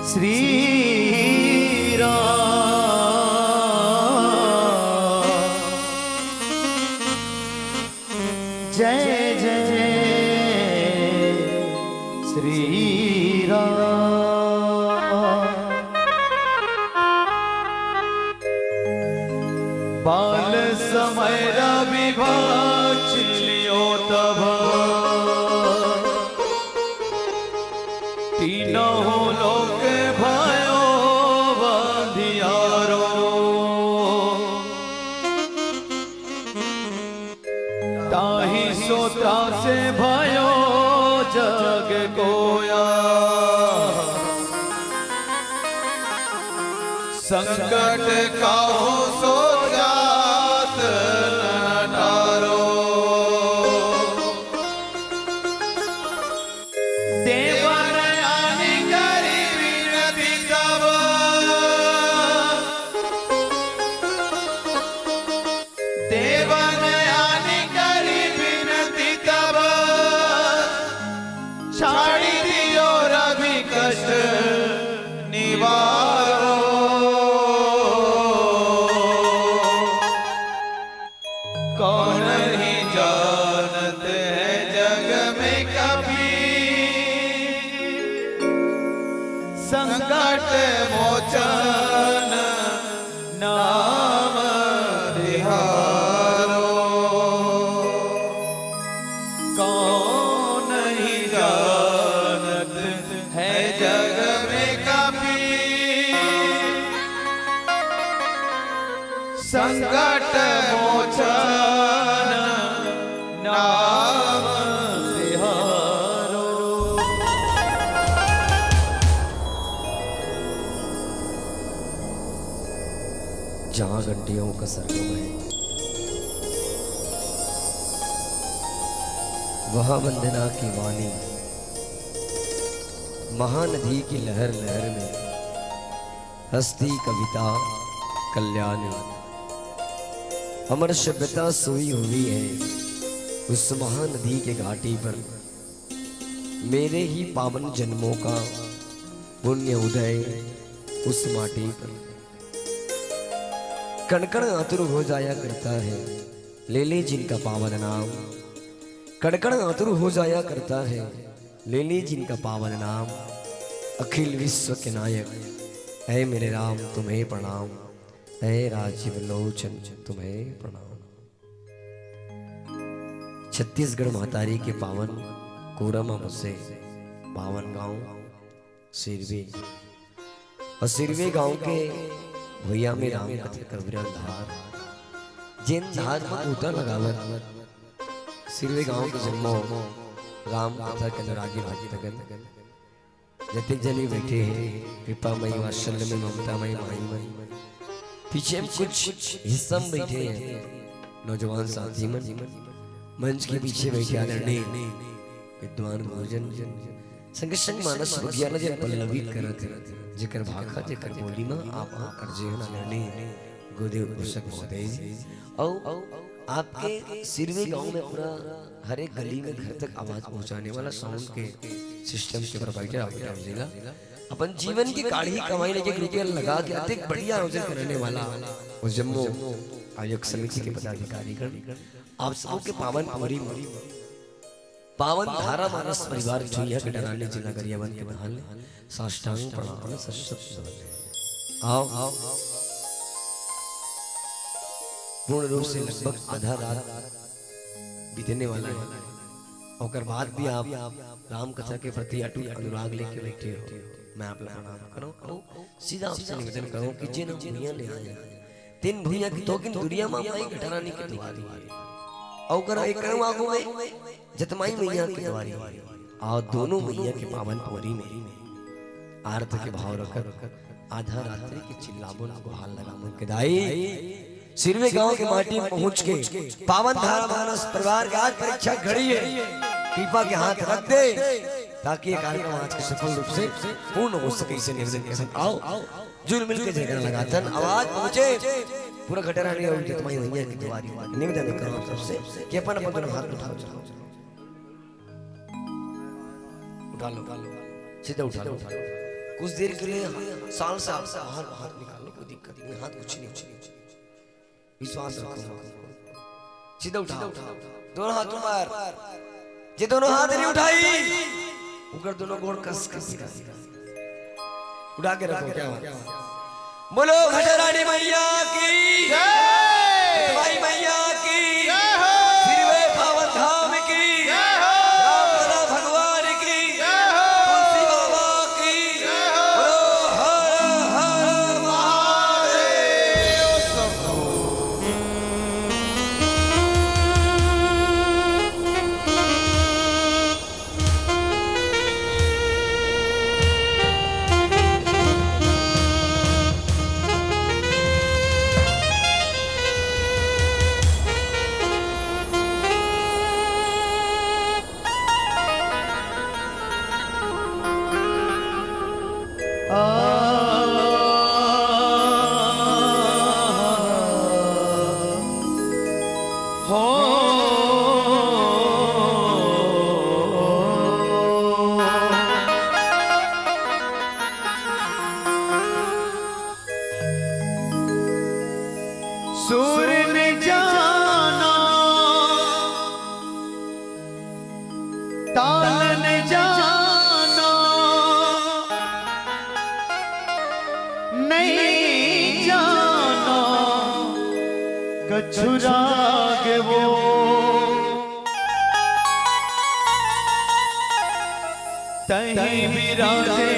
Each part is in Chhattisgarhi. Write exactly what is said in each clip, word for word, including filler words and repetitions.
श्री राम। जय जय श्री राम। बाल समय रवि भज लियो तब, तीनों लोक भयो अंधियारो। ताहि सोता से भयो जग कोया, संकट काहू सो जात न टारो। देवन आनि करी विनती तब, देवन आनि करी विनती तब, छाड़ी दियो रवि कष्ट निवारो। कौन नहीं जानत है जग में कपी, संकट मोचन नाम तिहारो। कौन नहीं जानत है जग में कपी, संकट मोचन नाम तिहारो। जहाँ घंटियों का सरगम है, वहाँ वंदना की वाणी, महानदी की लहर लहर में हंसती कविता कल्याणी। अमर सभ्यता सोई हुई है उस महानदी के घाटी पर, मेरे ही पावन जन्मों का पुण्य उदय उस माटी पर। कण कण आतुर हो जाया करता है, ले ले जिनका पावन नाम। कण कण आतुर हो जाया करता है, ले ले जिनका पावन नाम। अखिल विश्व के नायक, ऐ मेरे राम तुम्हें प्रणाम, ऐ राजीव लोचन तुम्हें प्रणाम। छत्तीसगढ़ महतारी के पावन कोरा म बसे पावन गांव सिरवे। अउ सिरवे गांव के भुइयां में राम कथा कबरा धार, जेन धार म गोता लगावत सिरवे गांव के जम्मो राम कथा के अनुरागी भक्तगण, जतेक जनी बैठे हे, कृपा मई, वात्सल्य मई, ममता मई, माई मई, पीछे में कुछ हिस्सा में बैठे हे नौजवान साथी मन, मंच के पीछे बैठे आदरणीय विद्वान गुरुजन, संगे संग मानस बगिया ल जेन पल्लवित करत हे, जेकर भाखा, जेकर बोली म आप, आप करजे हन आदरणीय गुरुदेव उषक महोदय जी। अउ आपके सिरवे गांव में पूरा हर एक गली में, घर तक आवाज पहुंचाने वाला साउंड के सिस्टम के प्रोवाइडर आप जी ला अपन जीवन की काढ़ी कमाई लेके एक रुपया लगा के अतेक बढ़िया आयोजन कराने वाला वो जम्मो आयोजक समिति के पदाधिकारीगण, आप सबो के पावन पावरी म पावन धारा मानस परिवार छुइया के डराने जिला गरियाबंद के बहाल साष्टांग प्रणाम सशक्त नमन। आओ, पूर्ण रूप से लगभग आधा रात बीतने वाला है। ओकर बाद भी आप राम कथा के प्रति अटूट अनुराग लेके बैठे हो, मैं आप ला प्रणाम करूं। अउ सीधा आपसे निवेदन करूं कि जेन हम भुइयां ले आए हैं, तेन भुइयां के थोकिन दुरिया म माई गठरानी के दुआरी हे। अउ ओकर एक कदम आगू में जतमाई मइया के दुआरी हे। अउ दोनों मइया के पावन पोरी में आरत के भाव रखत आधा रात्रि के चिल्लाबो न गुहार लगाबो के दाई सिरवे गांव के माटी में पहुंच के पावन धारा मानस परिवार के आज परीक्षा घड़ी हे। कृपा के हाथ रख दे ताकि ये कार्यक्रम आज के सफल रूप से पूर्ण हो सके। इसे निवेदन के साथ आओ जुल मिल के जयकारा लगाथन, आवाज पहुंचे पूरा घटरा नहीं होगी तो तुम्हारी भैया की दुआरी। निवेदन करो आप सबसे कि अपन अपन दोनों हाथ उठाओ, उठा लो, सीधा उठा लो। कुछ देर के लिए, साल साल बाहर बाहर निकाल लो, कोई दिक्कत नहीं, हाथ कुछ नहीं, कुछ नहीं। विश्वास रखो। सीधा उठाओ, दोनों हाथ ऊपर। जे दोनों हाथ नहीं उठाई, ऊपर दोनों गोड़ कस कस के उठा के रखो। क्या बात? बोलो घटारानी मैया की, जय। भाई मैया की, जय हो। श्री वे पावन धाम की, जय हो। राम भगवान की, जय हो। तुलसी बाबा की, जय हो। बोलो हर हर महादेव शंभो। सुर न जानो, ताल न जानो, नहीं जानो कछु राग वो। तहीं विराजे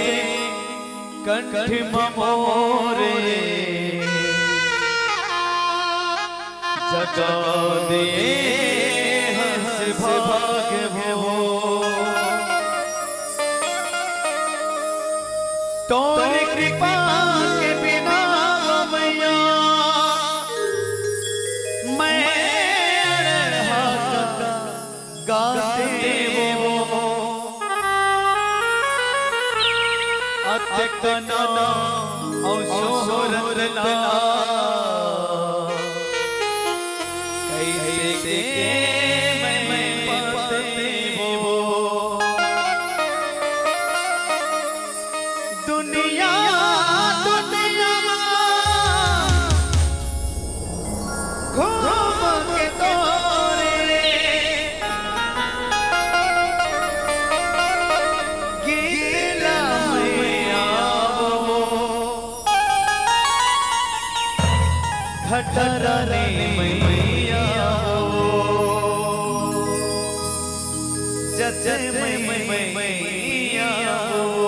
कंठ म मोरे, जगा दे हंस भाग वो। तोर कृपा के बिना मैया, मैं अड़हा गाते वो अतकना अउ शोहरत ला, कइसे के मैं पाते वो। दुनिया, दुनिया घूम के तोरे गीत ला मैं आवो। घटारानी मैया आवो। जय जय मैया आवो।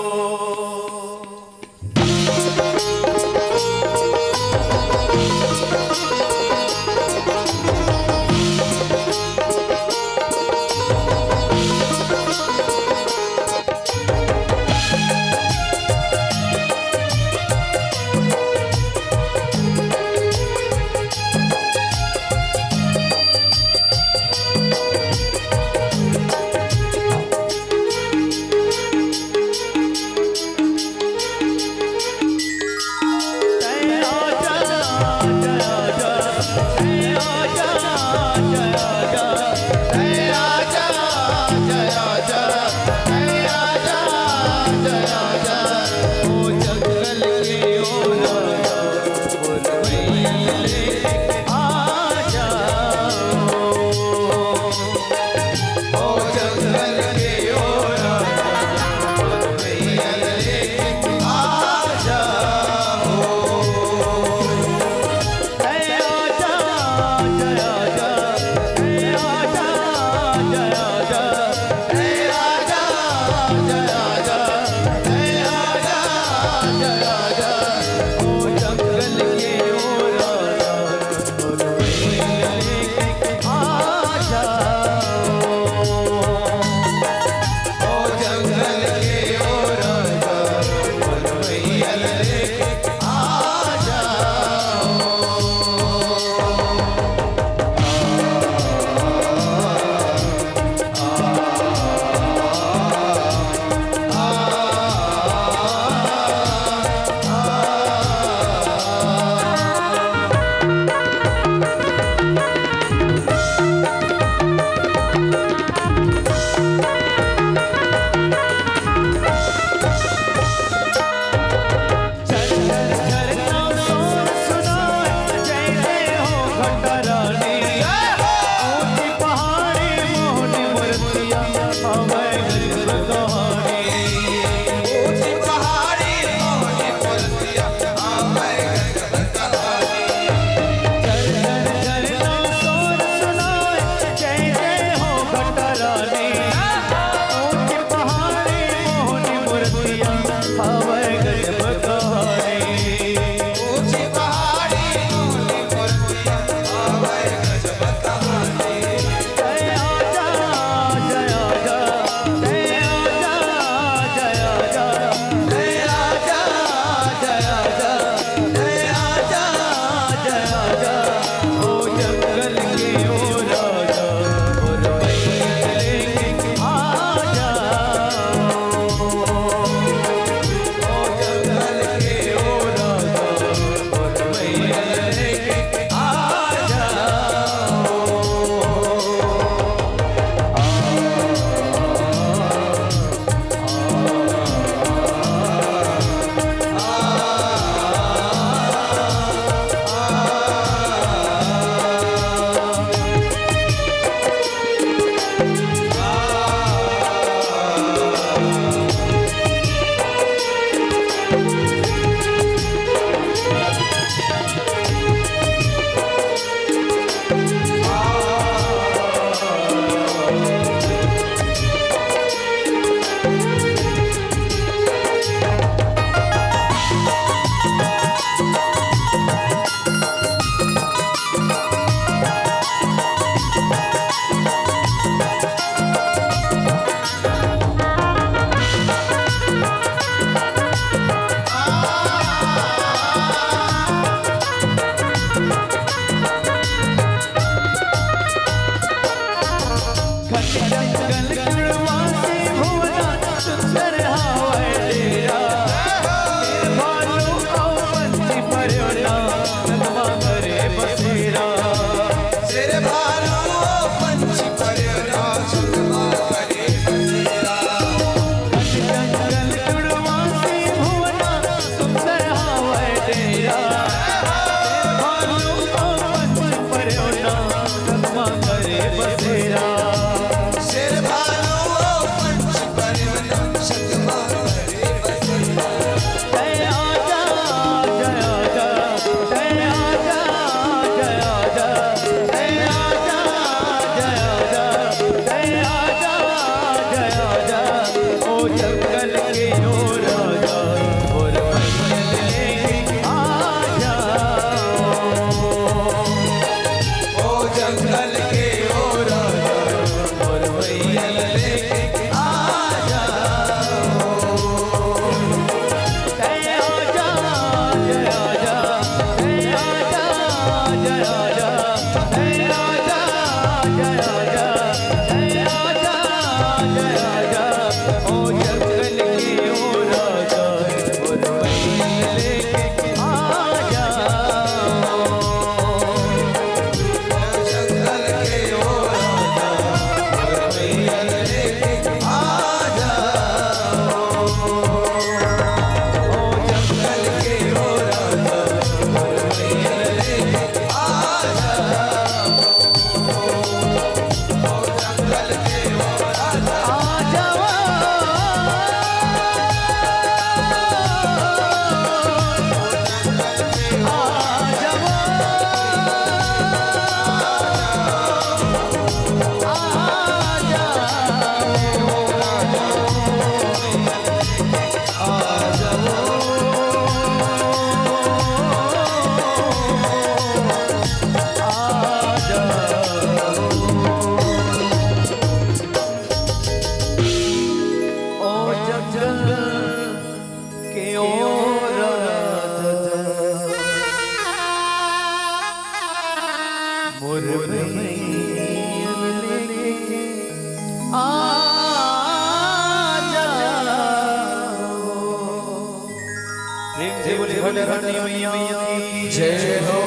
प्रेम से बोलिए भोले रानी मैया की जय हो।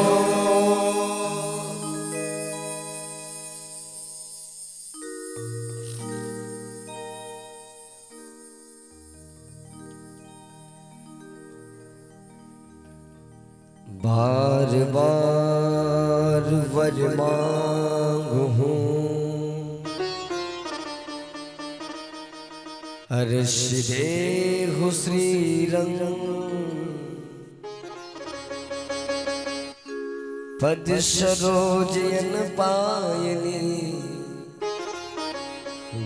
बार बार वर मांगहूं, अरश देहु श्रीरंग, पद सरोज अनपायनी,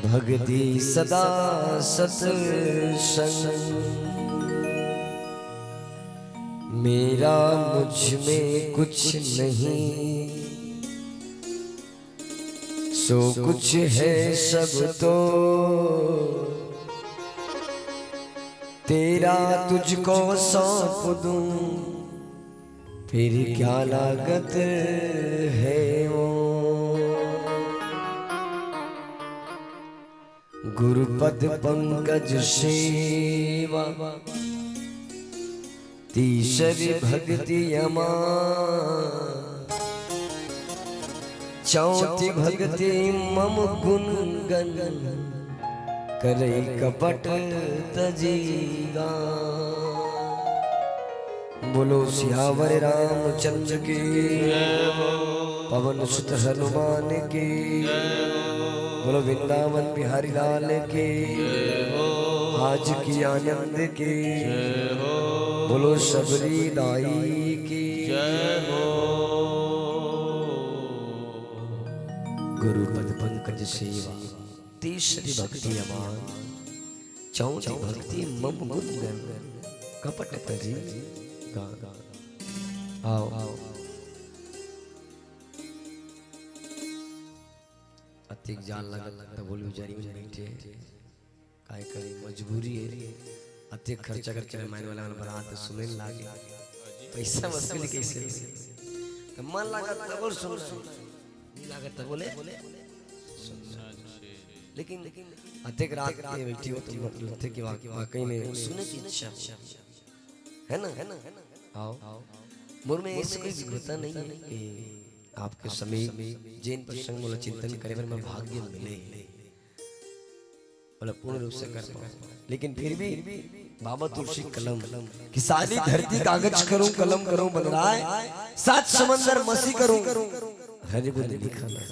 भगति सदा सत्संग। मेरा मुझ में कुछ नहीं, सो कुछ है सब तो तेरा, तुझको सौंप दूं, फिर क्या लागत है वो। गुरुपद पंकज सेवा, तीसरी भक्ति अमा, चौथी भक्ति मम गुण गण, करई कपट तजी गान। बोलो सियावर रामचंद्र की, पवन सुत हनुमान की, बोलो वृंदावन बिहारी लाल की, आज की आनंद की। बोलो शबरी दाई की जय हो। गुरु पद पंकज सेवा, तीसरी भक्ति अमान, चौथी भक्ति मम गुण गण, कपट तजी गान। आओ। अतिक जान लगत तब बोल बिचारी मन बैठे। काय करी, मजबूरी हे। अतेक खर्चा करके रामायण वाला मन बरात सुने लागे, पैसा वसूल कैसे? तो मन लागत तब बोल सुन, नहीं लागत तब बोले सुन। लेकिन अतेक रात के बैठी हो तो मतलब थे कि वाक-, वाकई में सुने की इच्छा हो। है ना? है ना? आओ। मोर में ऐसी कोई विघ्नता नहीं है कि आपके समीप जेन प्रसंग मोला चिंतन करे बर मैं भाग्य मिले हे। मतलब पूर्ण रूप से कर पाऊं। लेकिन फिर भी बाबा तुलसी कलम कि सारी धरती कागज करूं, कलम करूं बनराय, सात समंदर मसी करूं, हरि गुण लिखा ना।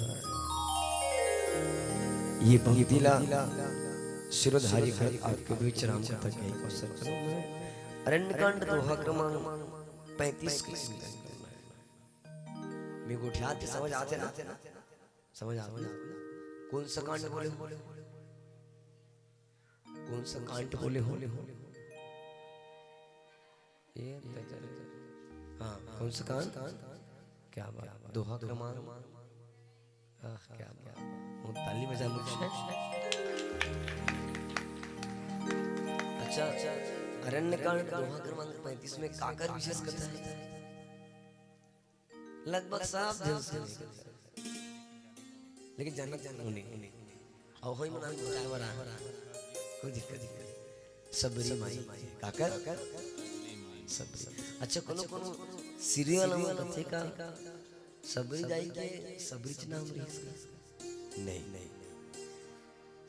ये पंक्ति ला शिरोधारी भरत आपके बीच राम कथा के अवसर पर अरण्यकांड दोहा क्रमांक पैंतीस की चिंतन करना है। मैं गोठियात के समझ आते ना? समझ आ गया? कौन सा कांड बोले हो? कौन सा कांड बोले हो? ये हाँ, कौन सा कांड? क्या बात, दोहा क्रमांक। आह, क्या बात, वो ताली बजा मुझे। अच्छा, अरण्यकांड दोहा क्रमांक पैंतीस में काकर विशेष कथा है? लगभग सब झन सुने। लेकिन जानत जानत होने। अउ होई मन बताए बर आ। कोई दिक्कत नहीं। सबरी माई। काकर? सबरी। अच्छा, कोनो कोनो सीरियल में रथे का सबरी दाई के सबरीच नाम रहिस का? नहीं, नहीं।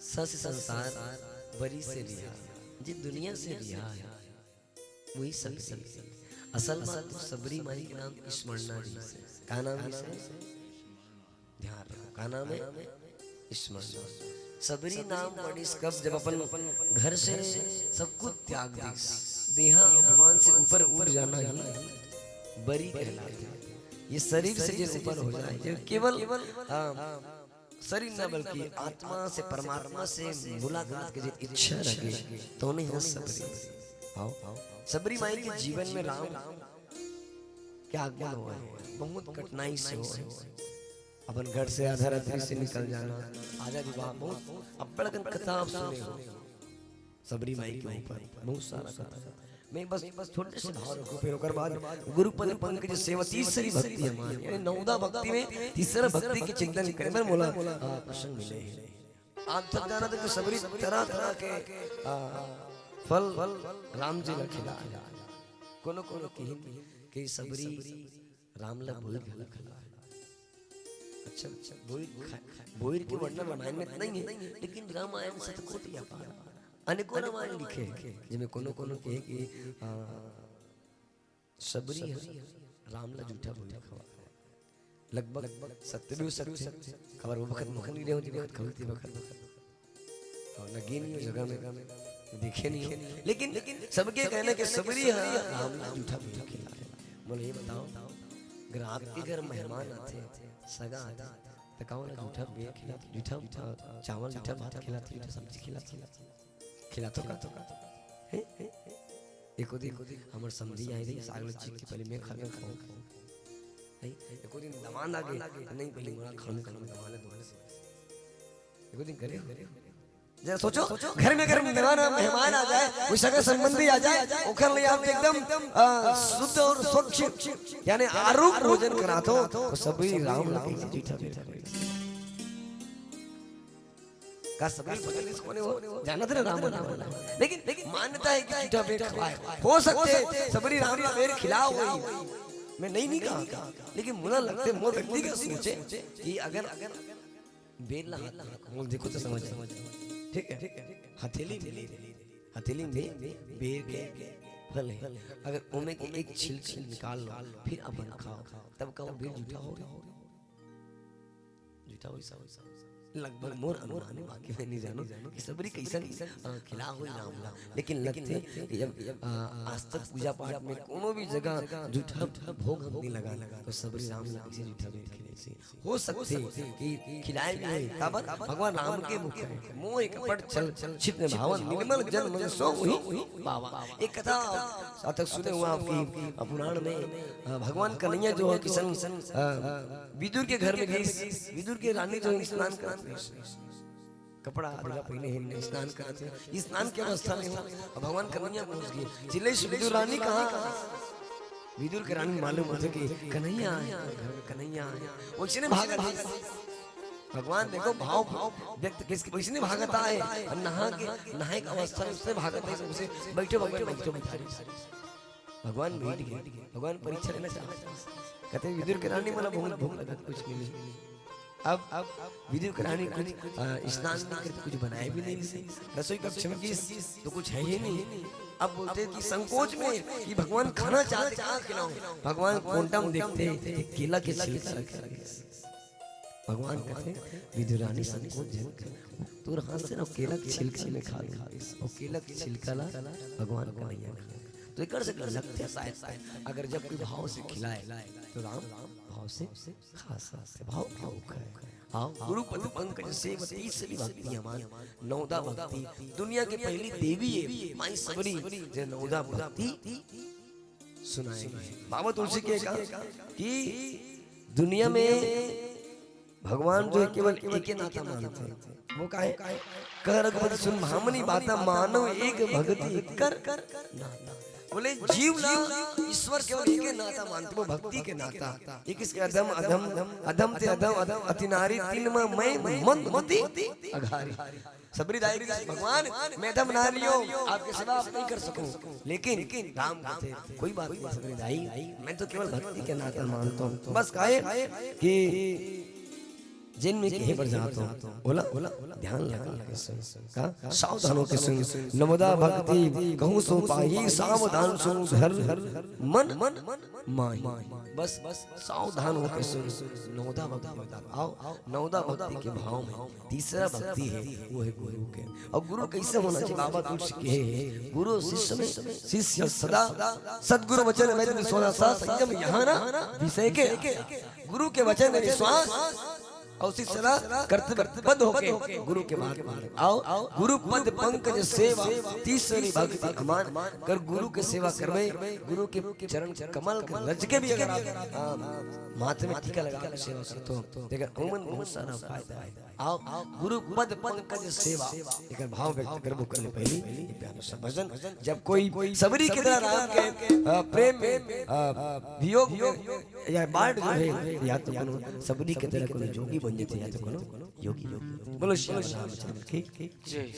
सस संसार बरी से रिहा, जे दुनिया से रिहा है। वही सबरी। असल बात तो सबरी माई के नाम स्मरणा रहिस हे। का नाम रहिस हे? ध्यान रखो, का नाम हे? स्मरणा। सबरी नाम पड़िस कब? जब अपन घर से सब कुछ त्याग दिस, देहा अभिमान से ऊपर उठ जाना ही बरी कहलाथे। ये शरीर से जे ऊपर हो जाए, जे केवल, हाँ, शरीर न बल्कि आत्मा से, परमात्मा से मुलाकात के जे इच्छा रखे, तो नहीं हो सबरी। आओ, सबरी माई के जीवन में राम के आगमन होय हे, बहुत कठिनाई से होय हे। अपन घर से आधा रात्रि से निकल जाना, आधा विवाह, बहुत अब्बड़ अकन कथा आप सुने हो। सबरी माई के ऊपर बहुत सारा कथा। मैं बस छोटे से भाव रखूं, फिर ओकर बाद गुरु पद पंकज सेवा तीसरी भक्ति हमारी, यानी नवदा भक्ति में तीसरा भक्ति के चिंतन करे बर मोला, आ, प्रसंग मिले हे। आप सब जानत हो कि सबरी तरह तरह के, आ, फल राम जी ला खिला। कोनो कोनो किहिन कि सबरी राम ला बोइर घलो खिला। अच्छा, अच्छा, बोइर खा-, बोइर के वर्णन रामायण में नहीं है, लेकिन रामायण शतकोटि अपार। अनेकों रामायण लिखे हैं, जिनमें कोनो कोनो कहे कि, आ, सबरी ह राम ला जूठा बोइर खवा। लगभग सत्य भी हो सकथे। खबर वो बखत मोहन नहीं रहे, जे बखत खबर थी बखत। और न गे नहीं हो जगह में, देखे नहीं हो। लेकिन, लेकिन सबके कहना कि सबरी ह राम ला जूठा बोइर खिला। बोले, ये बताओ, अगर आपके घर मेहमान आथे, सगा आथे, तो का ओला जूठा बोइर खिला, जूठा, अ, चावल, जूठा भात खिला, जूठा सब्जी खिला, खिला तो का, तो का, हैं? एको दिन हमर समधी आए रही, साग ला चीख के पहले मैं खा, मैं खाऊं। हैं? एको दिन दमांद आ गए, नहीं, पहले मोला खाऊं, खाऊं, दमांद ला दो। एको दिन करे हो? जरा सोचो, घर में अगर मेहमान, मेहमान आ जाए, कोई सगा संबंधी आ जाए, ओकर लिए आप एकदम, अ, शुद्ध और स्वच्छ, यानी आरूग भोजन कराथो, तो सबरी राम लगे जी, जूठा बोइर खवाए। का सबरी बगल से कोने हो? जानत रहे राम बना वाला। लेकिन, लेकिन मान्यता है कि जूठा बोइर खवाए। हो सकथे सबरी राम ला बोइर खिलाए होही। मैं नहीं, नहीं कहा। लेकिन मोला लगथे, मोर व्यक्तिगत सोच हे कि अगर बोइर ला हाथ में, मोला देखो तो समझ आए। ठीक है? हथेली में, हथेली में बोइर के फल है। अगर ओमे के एक छिलका निकाल लो, फिर अपन खाओ, तब का वो बोइर जूठा होही? जूठा होही, वैसा, वैसा। लगभग मोर अनुमान हे, बाकी मैं नहीं जानों कि सबरी कैसन, अ, खिला होही राम ला। लेकिन लगथे कि जब, अ, आज तक पूजा पाठ में कोनो भी जगह जूठा भोग हम नहीं लगा, तो सबरी राम ला कैसे जूठा भोग खिलाइस? हो सकथे कि खिलाए भी होही, काबर? भगवान राम के मुख हे, "मोह कपट छल छित न भावन, निर्मल जन मन सो हुई पावा।" एक कथा आज तक सुने हो आपकी, अ, पुराण में, अ, भगवान कन्हैया जो हे किसन, अ, विदुर के घर में गिस, विदुर के रानी जो हे स्नान करत हे, कपड़ा आदि ला पहिने हे, स्नान करत हे, स्नान के अवस्था में हो, अब भगवान कन्हैया पहुंच गे, चिल्लाइस, "विदुर रानी कहाँ?" विदुर के रानी मालूम होथे कि कन्हैया आए, घर में कन्हैया आए, वइसने भागत हे। भगवान देखो भाव, भाव व्यक्त किसके, वइसने भागत आए, अउ नहा के, नहाए के अवस्था में उसने भागत हे, उसे, "बैठो भगवान, बैठो, बैठो।" भगवान बैठ गे, भगवान परीक्षा लेना चाहत हे। कहथे, "विदुर के रानी, मोला बहुत भूख लगत, कुछ मिली।" अब, अब विदुर के रानी कुछ, अ, स्नान नहीं करती, कुछ बनाए भी नहीं से, रसोई कक्ष में गिस तो कुछ हे ही नहीं। अब बोलथे कि संकोच में कि भगवान खाना चाहत हे, का खिलाऊं? भगवान कोंटा में देखथे, केला के छिलका रखे हे। भगवान कहथे, "विदुर रानी, संकोच झन कर, तोर हाथ से ना केला के छिलका में खा लूं।" अउ केला के छिलका ला भगवान कन्हैया खाथे। तो एकर से लगथे शायद, अगर जब कोई भाव से खिलाए, तो राम भाव से खा सकथे, भाव भावुक हे। हाँ, गुरु पद पंकज सेव तीसरी भक्ति हमार, नवदा भक्ति, दुनिया के पहली देवी हे माई सबरी, जे नवदा भक्ति सुनाए हे। बाबा तुलसी के कहा कि दुनिया में भगवान जो हे केवल एके नाता मानथे, वो का हे? "कह रघुपति सुन भामनी बाता, मानव एक भगति कर नाता।" बोले जीव ला ईश्वर केवल एके नाता मानथे, वो भक्ति के नाता। एक इसके अधम, अधम, अधम ते अधम, अधम अति नारी, तिन म मैं मंद मति अघारी। सबरी दाई कहिस, "भगवान, मैं अधम नारी हूँ, आपके सेवा आप नहीं कर सकूं।" लेकिन राम कहथे, "कोई बात नहीं सबरी दाई, मैं तो केवल भक्ति के नाता मानता हूँ।" बस का हे कि जेन में कहे बर जात हूँ, ओला, ओला ध्यान लगा के सुन। का? सावधान होके सुन। नवदा भक्ति कहूँ सो पाही, सावधान सुन धर मन माही। बस, बस सावधान होके सुन। नवदा भक्ति बता। आओ, नवदा भक्ति के भाव में तीसरा भक्ति हे, वो हे गुरु के। अउ गुरु कइसे होना चाहिए? बाबा तुलसी के हे, "गुरु शिष्य में, शिष्य सदा, सद्गुरु वचन में विश्वासा, संयम यहाँ ना विषय के।" गुरु के वचन में विश्वास अउ शिष्य सदा कर्तव्य पद होके गुरु के मार्ग में। आओ, गुरु पद पंकज सेवा, तीसरी भक्ति हमार। अगर गुरु के सेवा करबे, गुरु के चरण कमल के रज के भी अगर आप, आ, माथे में टीका लगा के सेवा करथो, तेकर ओमन बहुत सारा फायदा हे। आओ, गुरु पद पंकज सेवा, एकर भाव व्यक्त करबो, कर ले पहली ये प्यारा सा भजन। जब कोई सबरी के तरह राम के, अ, प्रेम में, अ, वियोग में या बाढ़ जो हे, या तो कोनो सबरी के तरह कोनो जोगी बन जाथे, या तो कोनो योगी। बोलो श्री रामचंद्र की जय।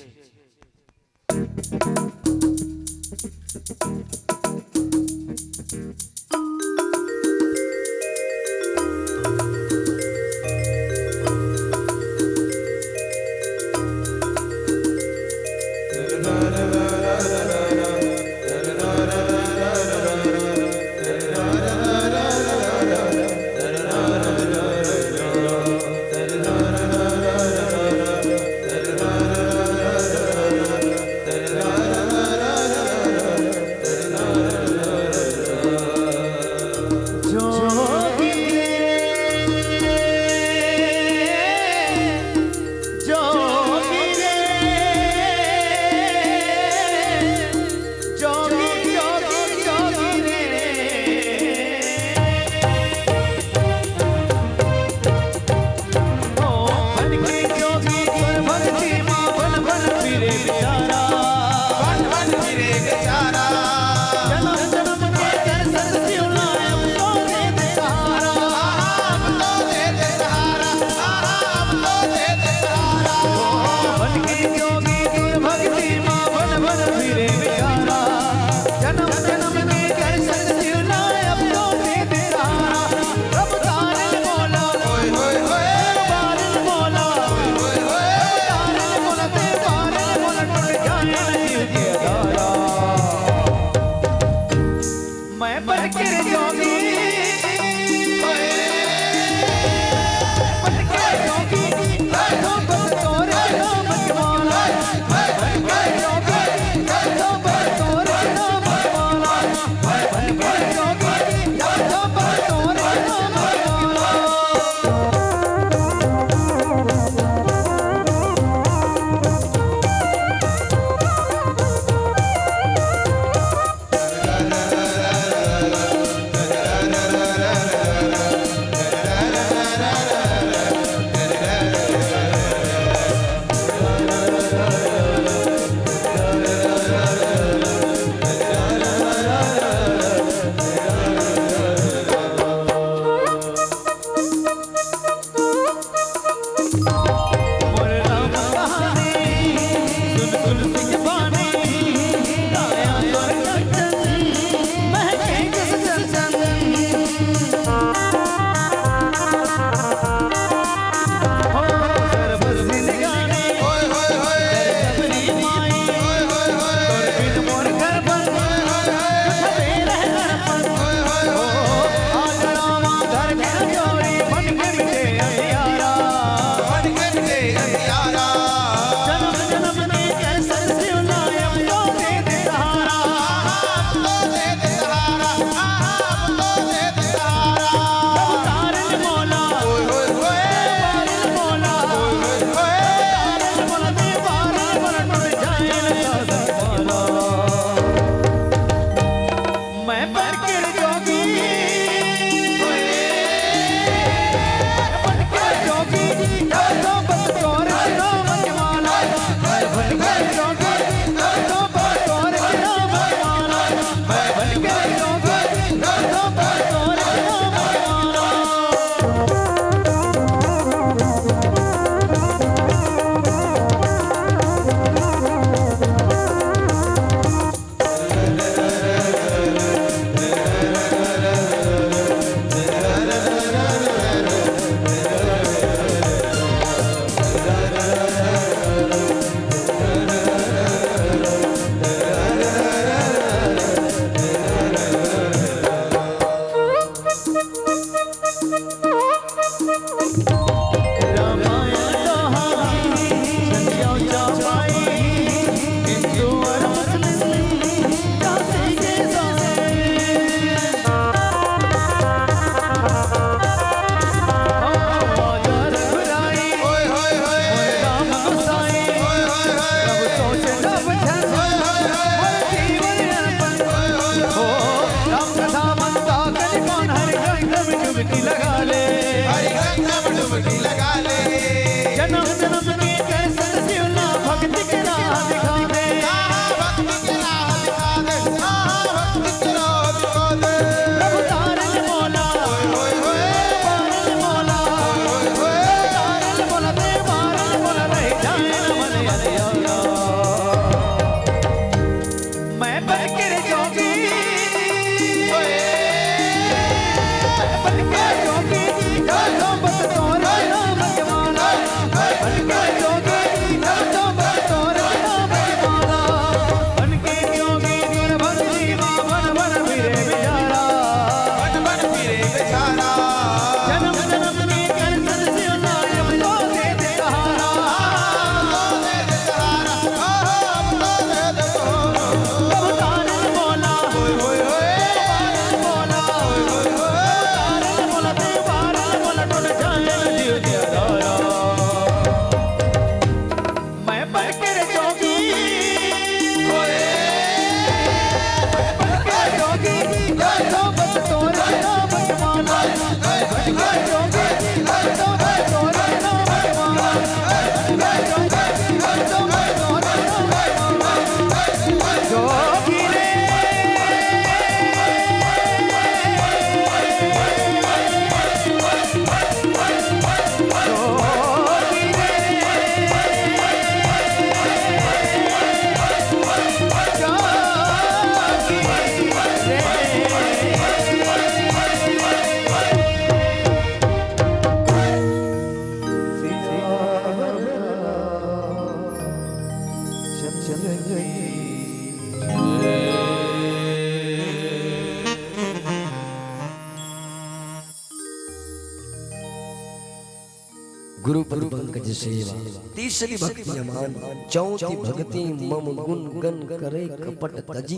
गुरु पद पंकज सेवा, तीसरी भक्ति अमान, चौथी भक्ति मम गुण गन करे कपट तजी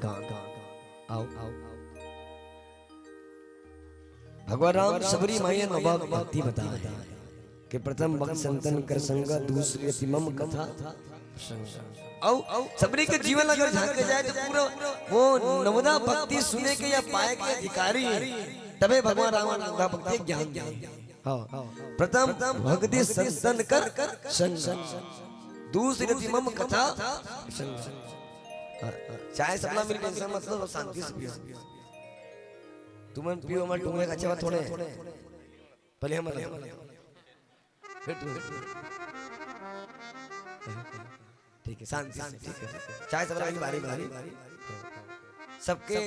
गान। आओ, भगवान राम सबरी माया नवा भक्ति बताए कि प्रथम भक्त संतन कर संगा, दूसरी अति मम कथा प्रसंग। अउ सबरी के जीवन अगर झांके जाए तो पूरा वो नवदा भक्ति सुने के या पाए के अधिकारी है, तबे भगवान राम नवदा भक्ति ज्ञान दे। हाँ, प्रथम भक्ति संतन कर संग, दूसरी अति मम कथा प्रसंग। हाँ, चाहे सबला मिल के मतलब शांति से पियो। तुमन पियो, हमर टुंगरे का चवा थोड़े। पहले हम, फिर तू। ठीक है, शांति से, ठीक है। चाय सब बारी बारी, सबके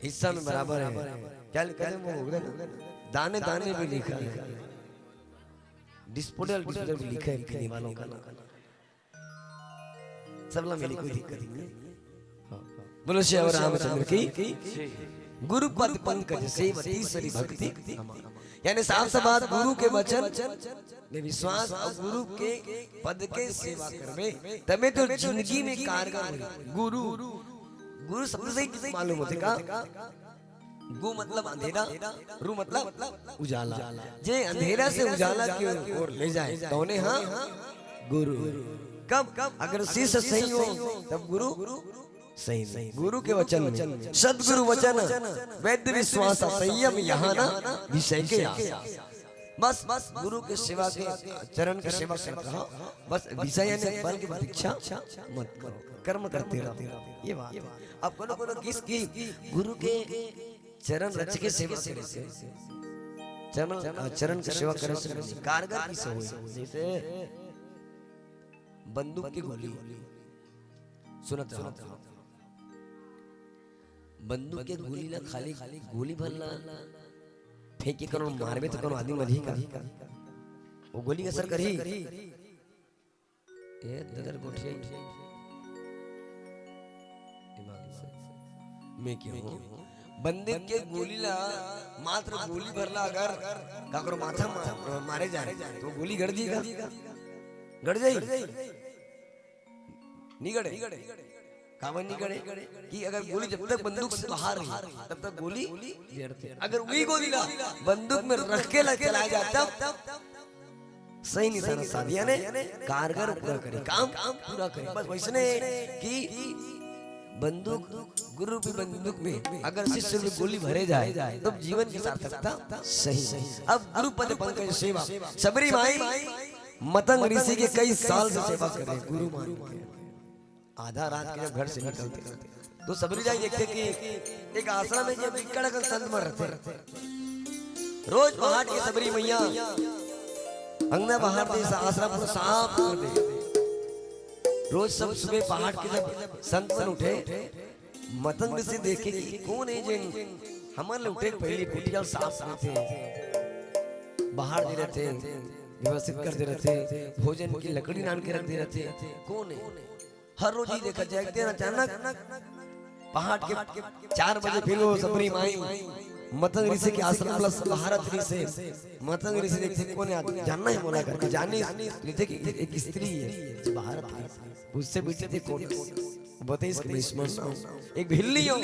हिस्सा में बराबर है। क्या लिखा है वो, हो गया ना? दाने दाने भी लिखा है, डिस्पोजल डिस्पोजल भी लिखा है पीने वालों का ना। सबला मिली, कोई दिक्कत नहीं है। हाँ। बोलो सियावर रामचंद्र की। गुरु पद पंकज सेवती सरी भक्ति। यानी साफ साफ बात, गुरु के वचन में विश्वास और गुरु के पद के सेवा करबे, तबे तो जिंदगी में कारगर होही। गुरु, गुरु शब्द से ही मालूम होथे का? गु मतलब अंधेरा, रु मतलब उजाला। जे अंधेरा से उजाला की ओर ले जाए, तौने हाँ गुरु। कब? अगर शिष्य सही हो, तब गुरु। सही नहीं। गुरु के वचन में, सदगुरु वचन, वेद विश्वास, संयम यहाँ ना, विषय के आस। बस, बस गुरु के सेवा के, चरण के सेवा करत रहो। बस विषय यानी फल की प्रतीक्षा मत करो, कर्म करते रहो। ये बात है। अब कोनो कोनो किस की गुरु के चरण रच के सेवा करे से, चरण, चरण के सेवा करे से कारगर किस होई? जैसे बंदूक की गोली, सुनत रहो। बंदूक के गोली ला खाली गोली भर ला फेंक के कोनो मारबे तो कोनो आदमी मरही का? वो गोली के असर करही? ए ददर गोठिया, दिमाग से। मैं क्या हूँ? बंदूक के गोली ला, मात्र गोली भर ला अगर काकरो माथा मा-, मारे जाए तो गोली गड़ जाएगा, गड़ जाएगी। निगड़े। काबर निगड़े? कि अगर गोली जब तक बंदूक से बाहर रही, तब तक गोली जड़ते। अगर वही गोली ला बंदूक में रख के ला चलाया जाए, तब सही निशाना साध, यानी कारगर पूरा करे, काम पूरा करे। बस वैसने कि बंदूक, गुरु रूपी बंदूक में अगर शिष्य में गोली भरे जाए, तब जीवन की सार्थकता सही। अब गुरु पद पंकज सेवा, सबरी माई मतंग ऋषि के कई साल से सेवा करे गुरु मान के। आधा रात के जब घर से निकलते, तो सबरी जाई देखते कि एक आश्रम में जे बिक्कड़ अकन संत मन रहते। रोज पहाट के सबरी मैया अंगना बाहर दे, आश्रम को साफ कर दे। रोज सब सुबह पहाट के जब संत मन उठे, मतंग ऋषि देखे कि कौन है जेन हमन ले उठे के पहली कुटिया साफ करथे, बाहर दे रहथे, व्यवस्थित कर दे रहथे, भोजन की लकड़ी लान के रख दे रहथे, कौन है? हर रोज ही देखा जाए, एक दिन अचानक पहाट के चार बजे फिर वो सबरी माई मतंग ऋषि के आश्रम ला बाहर आत रहिसे। मतंग ऋषि देखथे, कौन है आदमी? जानना है मोला करके, जानिस, देखथे कि एक स्त्री है जो बाहर आत रहिसे। उससे पूछथे, कौन है? बताइस कि मैं स्मरण हूँ, एक भिल्ली हूँ।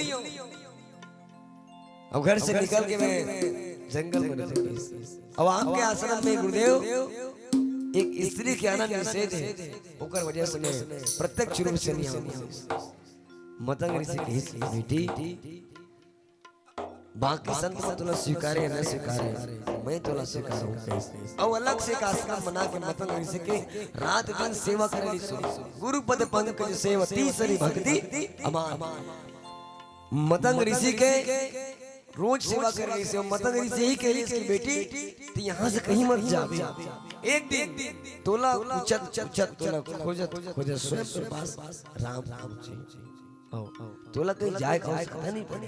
अब घर से निकल के मैं जंगल में निकल गई। अब आपके आश्रम में गुरुदेव एक स्त्री के आना निषेध है, ओकर वजह से मैं प्रत्यक्ष रूप से नहीं आऊंगा। मतंग ऋषि कहिस, बेटी, बाकी संत मन तोला स्वीकारे या न स्वीकारे, मैं तोला स्वीकारूं, कहिस। अउ अलग से एक आश्रम बना के मतंग ऋषि के रात दिन सेवा करे ली। गुरु पद पंकज सेवा तीसरी भक्ति अमान। मतंग ऋषि के रोज सेवा करे ली। मतंग ऋषि ही कहे ली कि बेटी, तू यहाँ से कहीं मत जाबे। एक दिन तोला उचत उचत तोला खोजत खोजत स्वयं तोर पास राम पहुंचे। आओ, तोला कहीं जाए का आवश्यकता नहीं पड़े,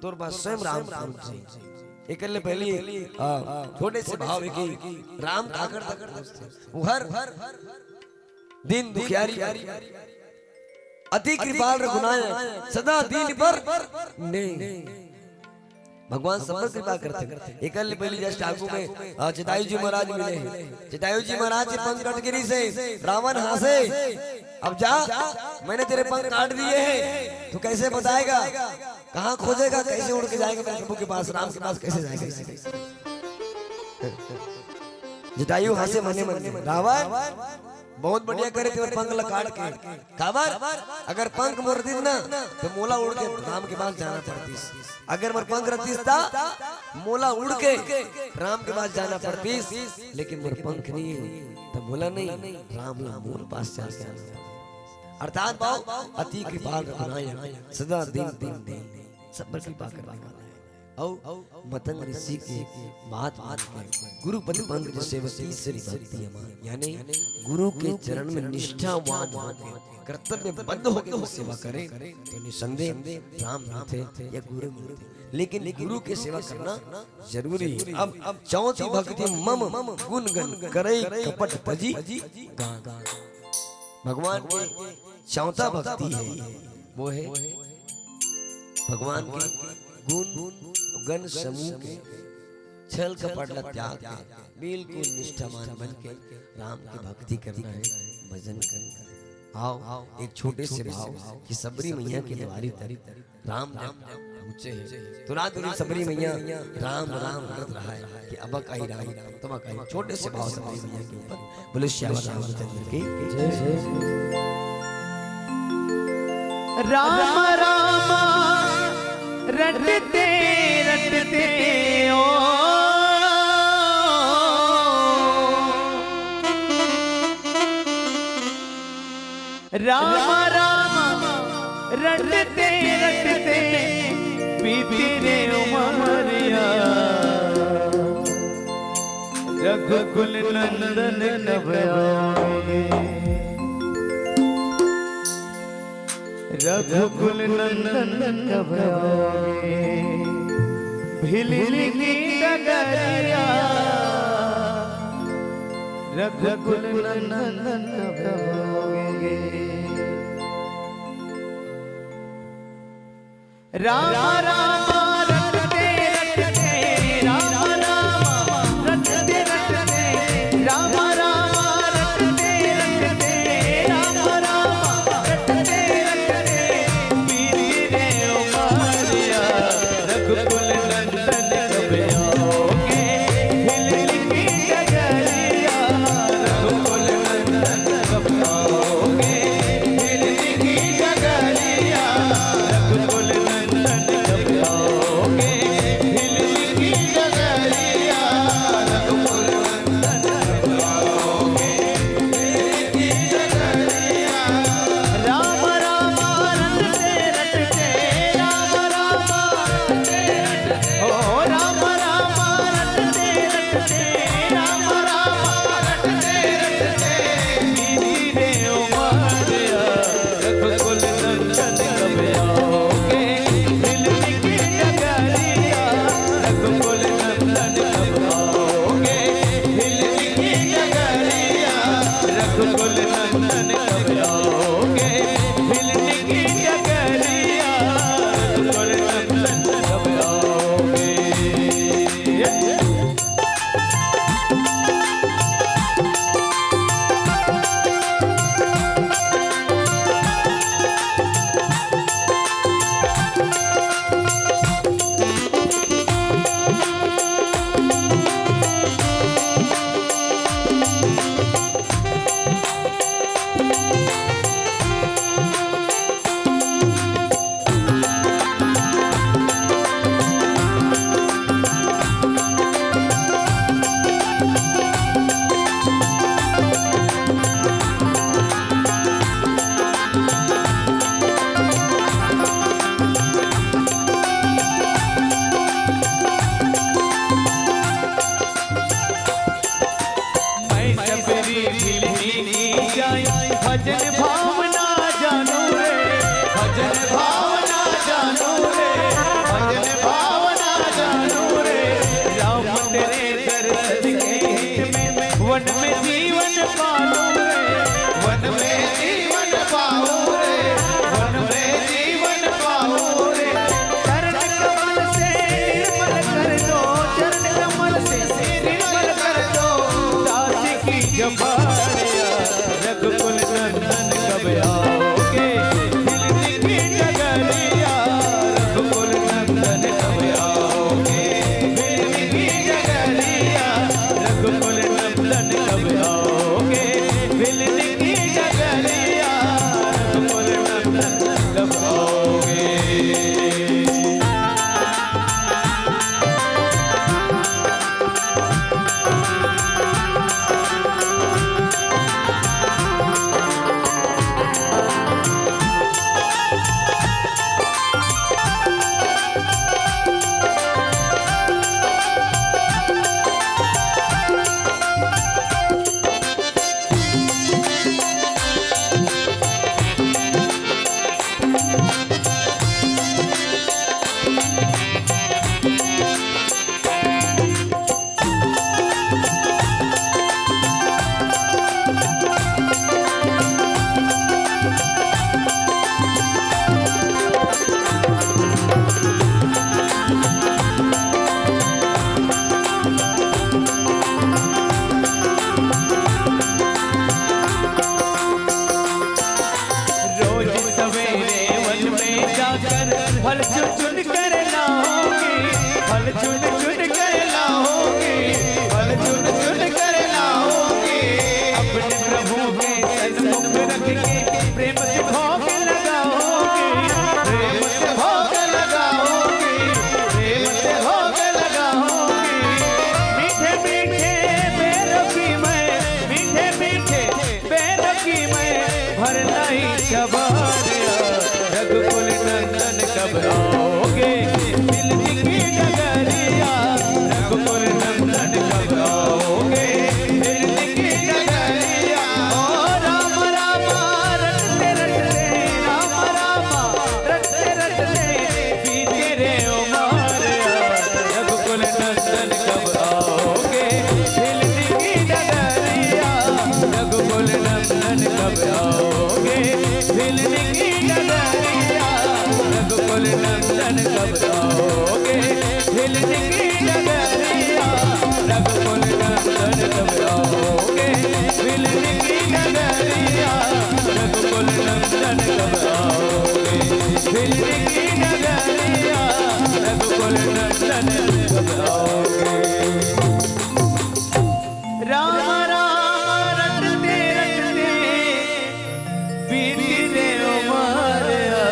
तोर पास स्वयं राम पहुंचे। एक ले पहली, आ, छोटे से भाव है कि राम काकर तक पहुंचते। वो हर दिन दुखियारी, अति कृपाल रघुनायक, सदा दीन पर ने। भगवान सब पर कृपा करथे। एक ले पहली just आगू में, आ, जटायु जी महाराज मिले हैं। जटायु जी महाराज के पंख कट गिरी से रावण हांसे, अब जा, मैंने तेरे पंख काट दिए हैं, तू कैसे बताएगा, कहाँ खोजेगा, कैसे उड़ के जाएगा मेरे प्रभु के पास, राम के पास कैसे जाएगा? जटायु हांसे मने मन में, रावण, बहुत बढ़िया करे तेरे पंख ला काट के। काबर? अगर पंख मोर रतिस ना, तो मोला उड़ के राम के पास जाना पड़तिस। अगर मोर पंख रतिस ता, मोला उड़ के राम के पास जाना पड़तिस, लेकिन मोर पंख नहीं है, तो मोला नहीं, राम ला मोर पास चल के आना पड़तिस। अर्थात भाव, अति कृपाल रघुनायक, सदा दीन दीन दीन, सब पर कृपा करने वाला है। अउ मतंग ऋषि के बात मान के गुरु पद पंकज सेवा तीसरी भक्ति अमान, यानी गुरु के चरण में निष्ठावान होके, कर्तव्य बद्ध होके वो सेवा करे, तो निसंदेह राम मिलथे या गुरु मिलथे। लेकिन गुरु के सेवा करना जरूरी है। अब चौथी भक्ति मम गुण गण करई कपट तजी गान। भगवान के चौथा भक्ति है, वो है भगवान के गुण गण समूह के, छल कपट ला त्याग के बिल्कुल निष्ठावान बन के राम की भक्ति करना है, भजन करना है। आओ, एक छोटे से भाव कि सबरी मैया के द्वारी तक राम जब पहुंचे हैं, तो रात दिन सबरी मैया राम राम करत रहा है कि अब कहीं राम, तब कहीं। छोटे से भाव सबरी मैया के ऊपर। बोले श्याम रामचंद्र की जय। राम राम रटते रटते ओ राम राम रटते रटते बीती रे उमरिया। रघुकुल नंदन कब आओगे? रघुकुल नंदन कब आओगे? भिलनी की डगरिया। रघुकुल नंदन कब आओगे? राम राम रटते रटते, राम राम रटते रटते, राम राम रटते रटते, राम राम रटते रटते, बीती रे उमरिया। रघुकुल नंदन कब आओगे? हिलनी की डगरिया। रघुकुल नंदन कब आओगे? हिलनी की डगरिया। रघुकुल नंदन कब आओगे? हिलनी की डगरिया। रघुकुल नंदन कब आओगे? हिलनी की डगरिया। राम राम रटते रटते, राम राम रटते रटते, ओ राम राम रटते रटते, राम राम रटते रटते, बीती रे उमरिया। रघुकुल नंदन कब आओगे? हिलनी की डगरिया। रघुकुल नंदन कब आओगे? हिलनी की डगरिया। रघुकुल नंदन कब आओगे? हिलनी की डगरिया। रघुकुल नंदन कब आओगे? मैं सबरी भिलनी की जाई, भजन भावना जानू रे, भजन भावना जानू रे, भजन भावना जानू रे। राम तेरे दर्शन के हित में, वन में जीवन पालूं रे, वन में जीवन पाऊं रे, वन में जीवन पाऊं रे। चरण कमल से निर्मल कर दो, चरण कमल से निर्मल कर दो दास की झोपड़िया। रघुकुल नंदन कब आओगे? हिलनी की डगरिया। रघुकुल नंदन कब आओगे? हिलनी की डगरिया। रघुकुल नंदन कब आओगे? कब आओगे मिलने की डगरिया, रघुकुल नंदन कब आओगे मिलने की डगरिया। ओ राम राम रटते रटते, राम राम रटते रटते बीती रे उमरिया, रघुकुल नंदन कब आओगे मिलने की डगरिया, रघुकुल नंदन कब आओगे मिलने की डगरिया, रघुकुल नंदन कब आओगे मिलने की डगरिया, रघुकुल नंदन कब आओगे मिलने की डगरिया, रघुकुल नंदन कब आओगे मिलने की डगरिया, रघुकुल नंदन कब आओगे। राम राम रटते रटते बीती रे उमरिया,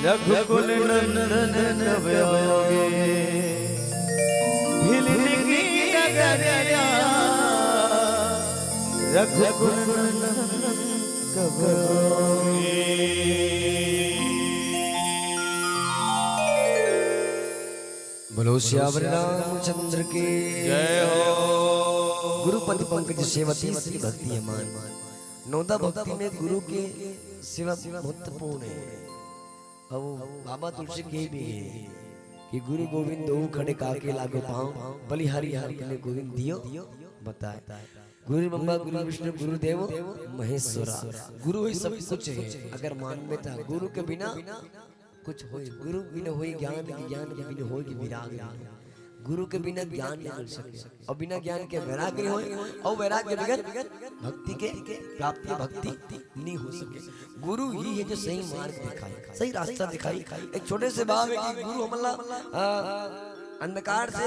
रघुकुल नंदन कब आओगे मिलने की डगरिया, रघुकुल नंदन कब आओगे। बोलो सियावर रामचंद्र की। जय हो। गुरु पद पंकज सेवा तीसरी भक्ति है मान। नौदा भक्ति में गुरु की सेवा महत्वपूर्ण है। अब बाबा तुलसी के भी है कि गुरु गोविंद दो खड़े काके लागो पाँव, बलिहारी हर के लिए गोविंद दियो बताए। गुरु ब्रह्मा, गुरु विष्णु, गुरुदेव महेश्वरा। गुरु ही सब कुछ है। अगर मान में था गुरु के बिना कुछ होय, गुरु बिन होय ज्ञान, ज्ञान के बिन होय विराग। गुरु के बिना ज्ञान नहीं मिल सके, और बिना ज्ञान के वैराग्य नहीं होय, और वैराग्य बगैर भक्ति के प्राप्ति, भक्ति नहीं हो सके। गुरु ही है जो सही मार्ग दिखाए, सही रास्ता दिखाए। एक छोटे से भाव है कि गुरु हमला, आ, अंधकार से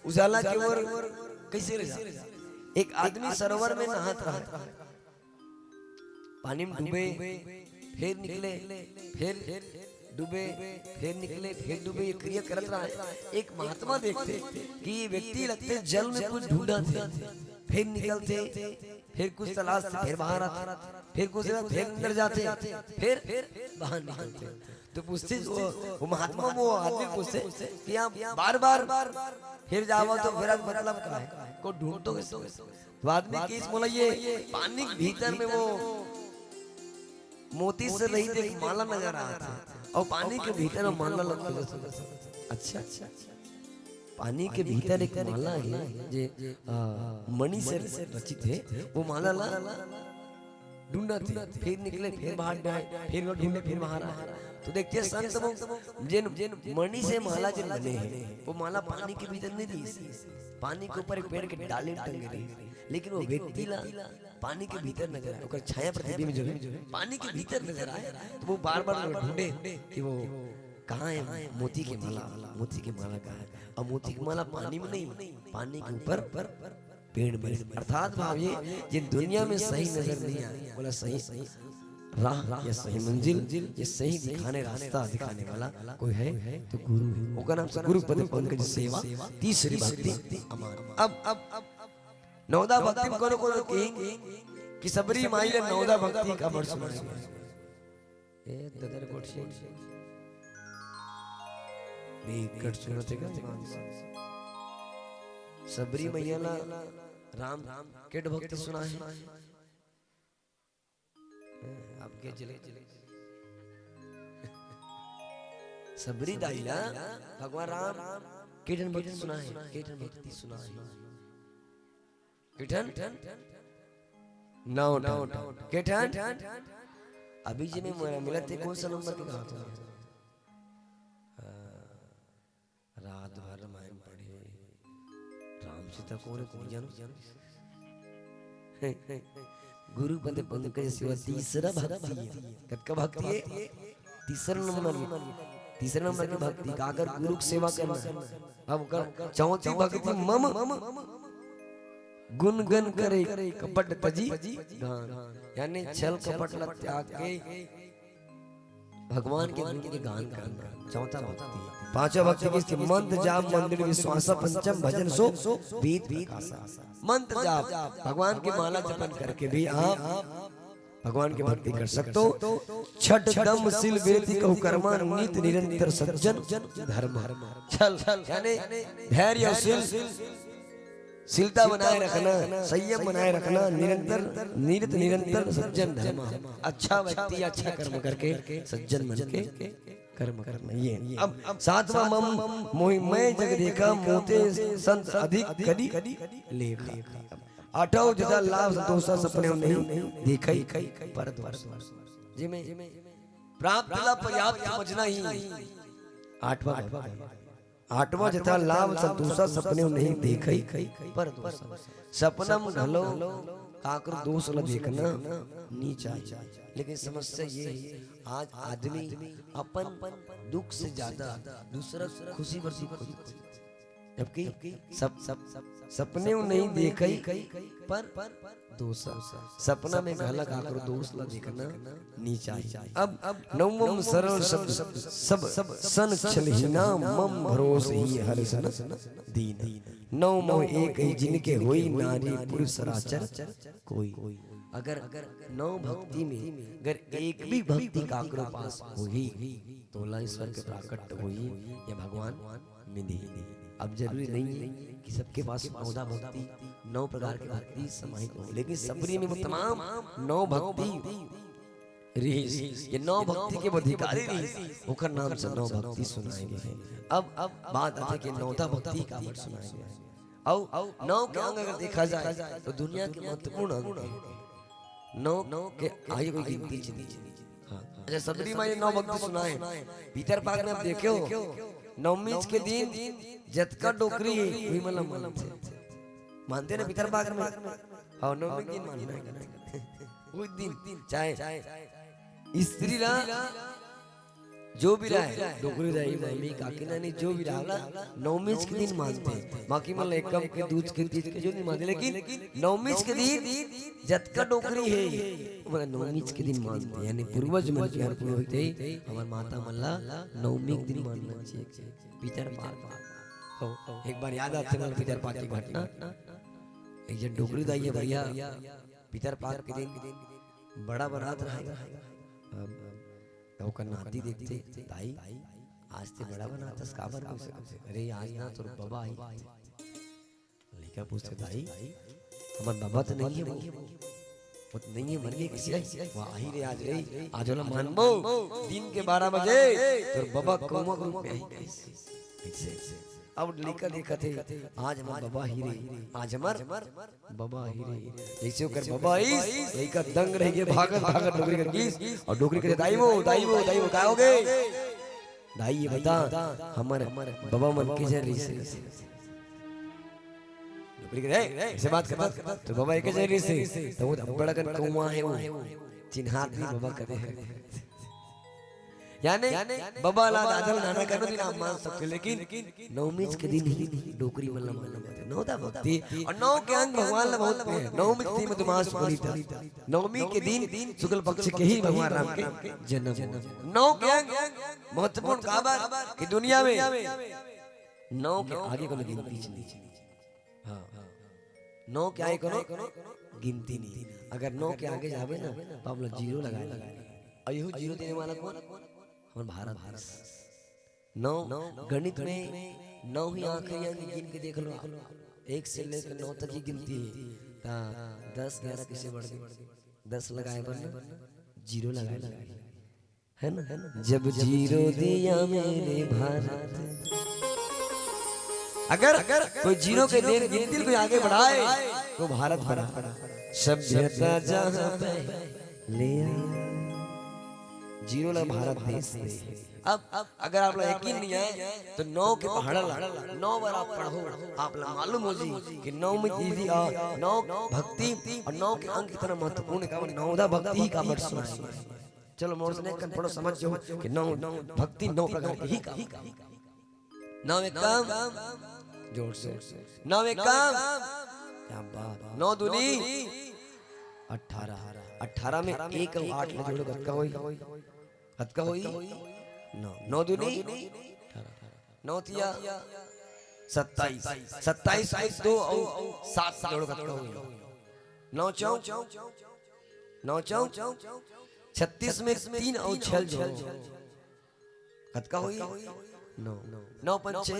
उजाला की ओर कैसे ले जाए। एक आदमी सरोवर में नहात रहा, पानी में डूबे, फिर निकले, फिर डूबे, फिर निकले, फिर डूबे, ये क्रिया करत रहा है। एक महात्मा देखते कि ये व्यक्ति लगते जल में कुछ ढूंढत हे, फिर निकलते, फिर कुछ तलाश से फिर बाहर आते, फिर कुछ फिर अंदर जाते, फिर बाहर निकलते। तो पूछते वो, वो महात्मा, वो आदमी पूछते कि आप बार बार फिर जावा तो फिर मतलब का है, को ढूंढतो कैसे? तो आदमी किस बोला, ये पानी के भीतर में वो मोती से रहित एक माला नजर आत हे, और पानी के भीतर में माला लग। अच्छा, अच्छा, पानी के भीतर एक माला है जे, आ, मणि से रचित है। वो माला ला ढूंढत हे, फिर निकले, फिर बाहर जाए, फिर वो ढूंढे, फिर बाहर आए। तो देखते हैं संत वो जिन, जिन मणि से माला जिन बने हैं, वो माला पानी के भीतर नहीं रही, पानी के ऊपर एक पेड़ के डाली टंगे रही, लेकिन वो व्यक्ति ला पानी के भीतर नजर आए, ओकर छाया प्रतिबिंब जो है पानी के भीतर नजर आए, तो वो बार बार ढूंढे कि वो कहाँ है मोती की माला, मोती की माला कहाँ है? और मोती की माला पानी में नहीं, पानी के ऊपर पेड़ में। अर्थात भाव ये, जिन दुनिया में सही नजर नहीं आए, बोला सही राह या सही मंजिल, ये सही दिखाने, रास्ता दिखाने वाला कोई है तो गुरु है। ओकर नाम से गुरु पद पंकज सेवा, तीसरी भक्ति अमान। अब, अब, अब नौदा भक्ति में कोनो कोनो कही कि सबरी माई ले नौदा भक्ति का बड़ सुनाई। ए ददर कोठी। बेकट सुनत हे का ध्यान से। सबरी मैया ला राम केट भक्ति सुनाए हे। अब के चले, चले। सबरी दाई ला भगवान राम केठन भक्ति सुनाए हे, केठन भक्ति सुनाए हे। केठन? नौ ठन। केठन? अभी जी में मोला मिलत हे, कौन सा नंबर के कहा था? हाँ, रात भर रामायण पढ़े, राम सीता कौन है, कौन जानो? गुरु पद पंकज सेवा तीसरा भक्ति है। कतका भक्ति है? तीसरा नंबर, तीसरा नंबर की भक्ति। काकर? गुरु की सेवा करना। अब कर चौथी भक्ति मम गुण गन करे कपट तजी गान, यानी छल कपट ला त्याग के भगवान के गुण के गान करना। चौथा भक्ति। पांचवा भक्ति की मंत्र जाप मंदिर विश्वासा पंचम भजन सो बीत विकासा। मंत्र जाप, भगवान की माला जपन करके भी आप भगवान के भक्ति कर सकतो। छठ दम सिल वेति कहु करमा, नित निरंतर सज्जन धर्म। छल यानी धैर्य और सिल, शीलता बनाए रखना, संयम बनाए रखना, निरंतर निरत निरंतर सज्जन धर्म। अच्छा व्यक्ति अच्छा कर्म करके सज्जन मन के कर्म करना। ये अब सातवां मम मोहि मैं जग देखा, मोते संत अधिक करी लेखा। आठव जथा लाभ संतोषा, सपने नहीं देखई पर दोष। जी में प्राप्त ला पर्याप्त समझना ही आठवां भव। आठवां जथा लाभ संतोषा, सपने नहीं देखई पर दोष। सपना में घलो काकरो दोष ला देखना नी चाहिए। लेकिन समस्या ये है, आज आदमी अपन दुख से ज्यादा दूसरा खुशी बर दुख होथे। जबकि सब सब सपने नहीं देखई पर दोष। सपना में घला काकरो दोष ला देखना नी चाहिए। अब नवम सरल शब्द सब सन छलहीना, मम भरोस ही हर सन दीन। नौ मोह एक ही जिनके होई, नारी पुरुष सराचर कोई। अगर नौ भक्ति में अगर एक भी भक्ति काकरो पास होही, तो ओला ईश्वर के प्राकट होही या भगवान मिलही। अब जरूरी नहीं है कि सबके पास नौदा भक्ति, नौ प्रकार की भक्ति समाहित हो, लेकिन सबरी में वो तमाम नौ भक्ति रिहिस, ये नौ भक्ति के अधिकारी रिहिस, ओकर नाम से नौ भक्ति सुनाए गए हैं। अब अब बात आथे कि नौदा भक्ति काबर सुनाए गए हैं। अउ नौ के अंग अगर देखा जाए तो दुनिया के महत्वपूर्ण अंग है। नौ के आगे कोई गिनती च नहीं। हाँ, अच्छा, सबरी माई नौ भक्ति सुनाए, भीतर पाक में आप देखे हो, नवमीच के दिन जतका डोकरी है, वही मतलब मानते, मानते ना भीतर पाक में। हाँ, नवमी के दिन मानना है। उस दिन चाहे स्त्री ला जो भी रहे, डोकरी रही, मामी, काकी, नानी, जो भी रहा, नवमीच के दिन मानते। बाकी मतलब एकम के, दूज के, तीज के जो नहीं मानते, लेकिन नवमीच के दिन जतका डोकरी है, मतलब नवमीच के दिन मानते। यानी पूर्वज मन के हर पुरोहित है, हमर माता मन ला नवमी के दिन मानना चाहिए। पितर पाक हो, एक बार याद आथे मोला पितर पाक के घटना। एक जन डोकरी दाई है भैया, पितर पाक के दिन बड़ा बनात रहे। अब त ओकर नाती देखथे, "दाई, आज ते बड़ा बनाथस, काबर?" अरे, "आज ना तोर बबा आही।" लइका पूछथे, "दाई, हमर बबा त नहीं है वो।" "वो त नहीं है, मर गे, कइसे आही?" "वो आही रे, आज रे, आज ओला मानबो, दिन के बारह बजे तोर बबा कौआ के रूप में आही।" कइसे? अब लइका देखत हे, "आज हमर बबा ही रे, आज हमर बबा ही रे।" जइसे ओकर बबा आइस, लइका दंग रह गे, भागत भागत डोकरी कर गिस, अउ डोकरी कथे, "दाई वो, दाई वो, दाई वो, का हो गे?" "दाई, ये बता, हमर बबा मन के जन रहिस हे?" डोकरी कथे, "ए, अइसे बात करत, तोर बबा एके जन रहिस हे, त वो अब्बड़ अकन कौआ हे वो, चिन्हात नहीं बबा कथे हे।" यानी बबा ला दादा ला नाना करना दिन आप मान सकते हो, लेकिन नवमीच के दिन ही डोकरी मन ला मानना पड़थे। नौदा भक्ति अउ नौ के अंग भगवान ला बहुत प्रिय हे। नवमी के दिन में तो मांस बलि था। नवमी के दिन शुक्ल पक्ष के ही भगवान राम के जन्म हुआ। नौ के अंग महत्वपूर्ण काबर कि दुनिया में नौ के आगे कोनो गिनती नहीं। हाँ, नौ के आगे कोनो गिनती नहीं। अगर नौ के आगे जाबे ना, तो आप लोग जीरो लगा लेंगे। अउ यहू जीरो देने वाला कौन? हमर भारत देश। नौ, गणित में नौ ही आखिरी अंक गिन के देख लो आप। एक से लेकर नौ तक ही गिनती है। ता दस, ग्यारह कइसे बढ़ गे? दस लगाए बर ना, जीरो लगाए बर। है ना, है ना? जब जीरो दिया मेरे भारत। अगर कोई जीरो के देर गिनती कोई आगे बढ़ाए, तो भारत बड़ा। सभ्यता जहाँ पहले आए। जीरो ला भारत देश दे। अब, अब अगर आप ला यकीन नहीं आए, तो नौ के पहाड़ा ला, नौ बार आप पढ़ो, आप ला मालूम हो जी कि नौ में दीदी आ, नौ भक्ति अउ नौ के अंग कितना महत्वपूर्ण है। नौदा भक्ति ही काबर सुनाए। चलो, मोर से नहीं, कन पढ़ो, समझ जाओ कि नौ भक्ति नौ प्रकार की ही का। नौ एकम, जोर से, नौ एकम, क्या बात, नौ दूनी अठारह, अठारह में एक अउ आठ ला जोड़ो, कतका होई? कतका होई? नौ, नौ दूनी अठारह, नौ तिया सत्ताईस, सत्ताईस में दो अउ सात जोड़ो, कतका होई? नौ चौक नौ चौक छत्तीस में तीन अउ छह जोड़ो, कतका होई? नौ। नौ पंचे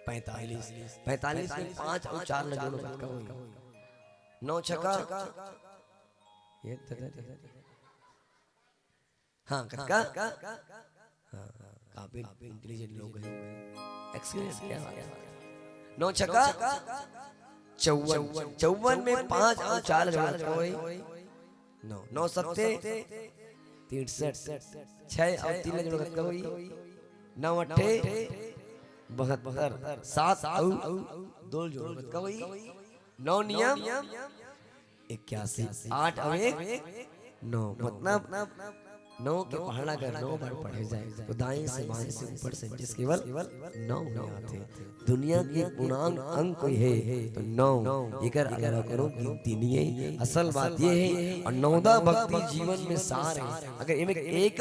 पैंतालीस, पैंतालीस में पाँच अउ चार ल जोड़ो, कतका होई? नौ छका, ये त-, हाँ, कतका? हाँ, काफी इंटेलिजेंट लोग हैं। एक्सीलेंट, क्या बात है। नौ छक्का चौवन, चौवन में पाँच अउ चार लगा कोई। नौ, नौ सत्ते तिरसठ, छह अउ तीन लगा कोई। नौ अट्ठे बहत्तर, सात अउ दो जोड़ कोई। नौ नियम इक्यासी, आठ अउ एक नौ, मतलब नौ के पहाड़ा अगर नौ बार पढ़े जाए तो दाएं से, बाएं से, ऊपर से, नीचे से केवल नौ में आथे। दुनिया के पूर्णांग अंक कोई हे तो नौ, एकर अलावा कोनो गिनती नइ हे। असल बात ये हे, अउ नौदा भक्ति जीवन में सार हे। अगर एमे एक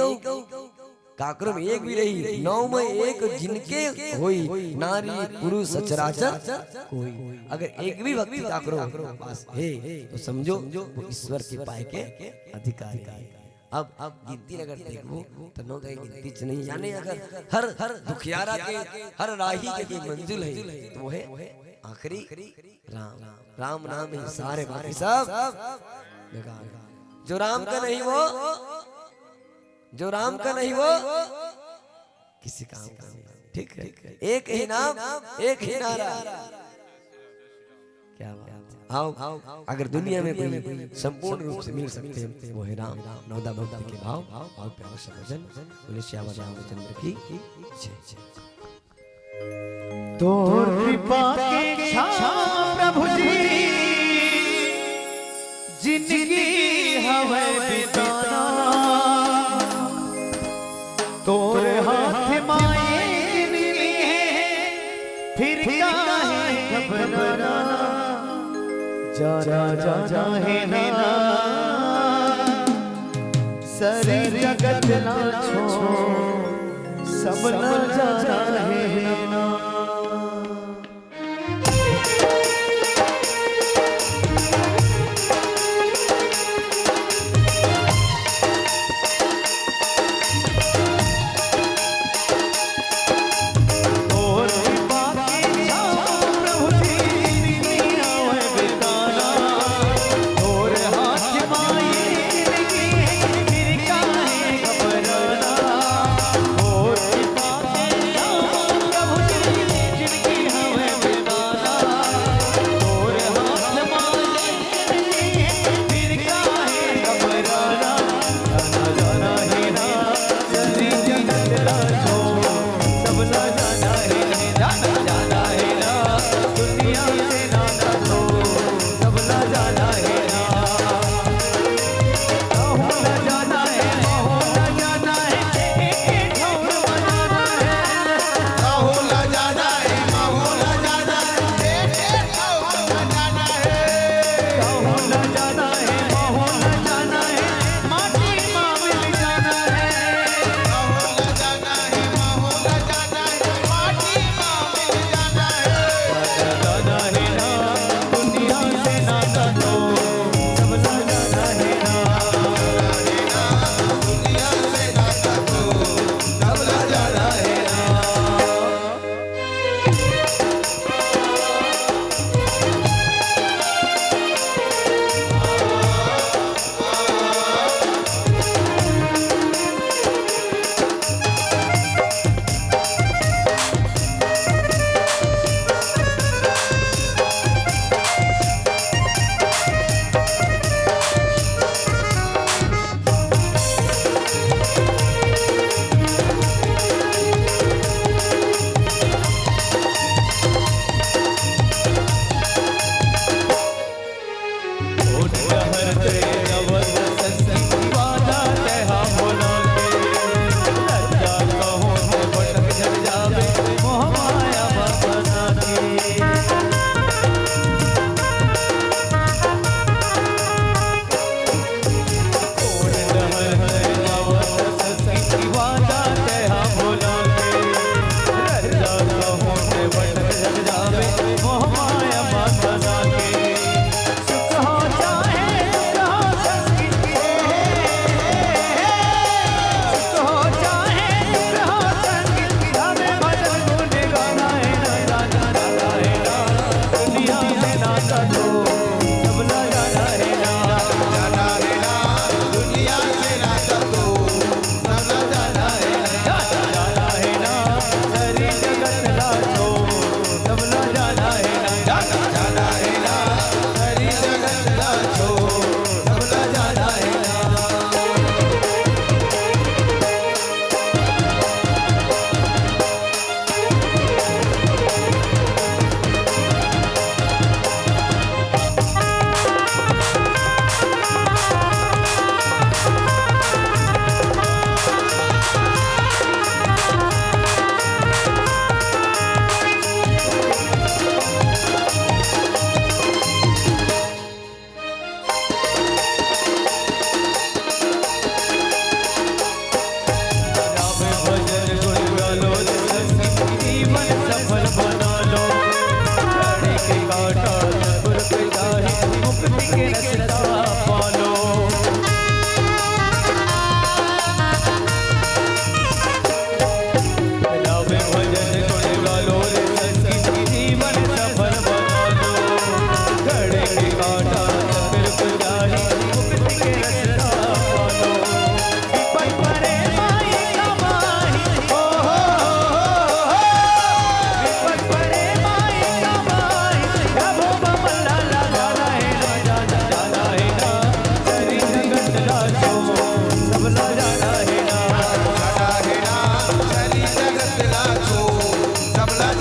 काकरो में एक भी रही, नौ में एक जिनके होई, नारी पुरुष सचराचर कोई। अगर एक भी भक्ति काकरो पास हे, तो समझो वो ईश्वर के पाए के अधिकारी हे। अब, अब गिनती अगर देखबो, तो नौ के गिनती च नहीं, यानी अगर हर, हर दुखियारा के, हर राही के कोई मंजिल हे, तो वो हे आखिरी राम। राम नाम ही सारे, बाकी सब बेकार। जो राम का नहीं वो, जो राम का नहीं वो किसी काम का नहीं। ठीक है, एक ही नाम, एक ही नारा। क्या बात है। आओ, अगर दुनिया में कोई संपूर्ण रूप से मिल सकते हैं, वो है राम। नौदा भक्ति के भाव, बहुत प्यारा सा भजन। बोले सियावर रामचंद्र की जय। तोर कृपा के छाँव प्रभु जी, जिनगी हवय बिताना। तोर हाथ माए मिले, फिर काहे घबराना। जाना जाना हे ना, सरी जगत ना छोड़, सब ना जाना हे ना।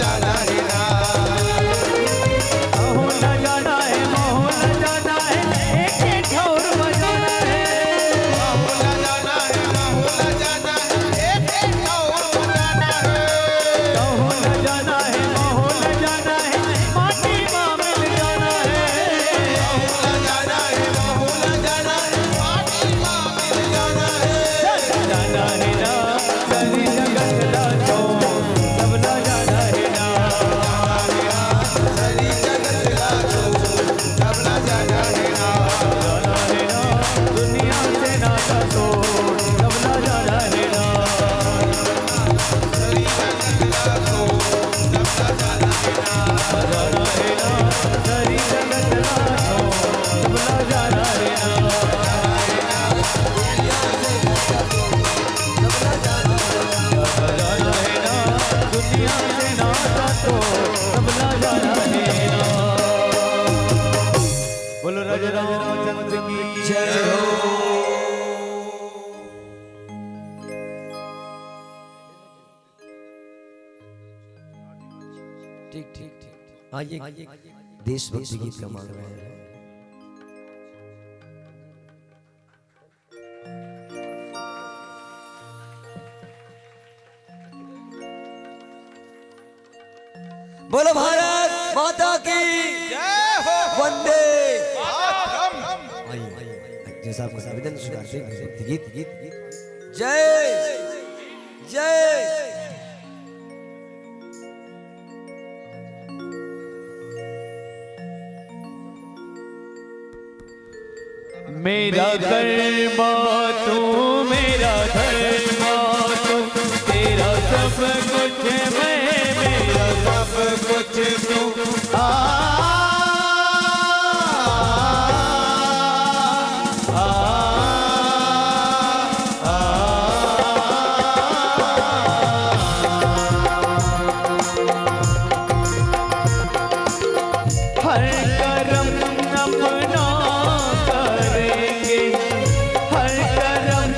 जाना है ना। महू ला जाना है, महू ला जाना है, एक, एक ठौर बजाना है। महू ला जाना है, महू ला जाना है, एक, एक ठौर बजाना है। महू ला जाना है, महू ला जाना है, माटी मा मिल जाना है। महू ला जाना है, महू ला जाना है, माटी मा मिल जाना है। जाना है ना, सरी जगत ला छोड़, सबला जाना है ना। सरी जगत ला छोड़, सबला जाना है ना। जाना है ना, दुनिया से नाता तोड़, सबला जाना है ना। सरी जगत ला छोड़, सबला जाना है ना। जाना है ना, सरी जगत ला छोड़, सबला जाना है ना। बोलो राजा रामचंद्र की जय हो। ठीक, ठीक, ठीक। हाँ, ये देशभक्ति गीत का मांग रहे हैं। बोलो भारत माता की जय हो। वंदे मातरम। आइए, जैसा आपका निवेदन स्वीकार कीजिए, गीत, गीत, गीत। जय, जय। मेरा कर्मा तू, मेरा धर्मा तू, तेरा सब कुछ मैं, मेरा सब कुछ तू। आ, आ, आ। हर करम अपना करेंगे, हर करम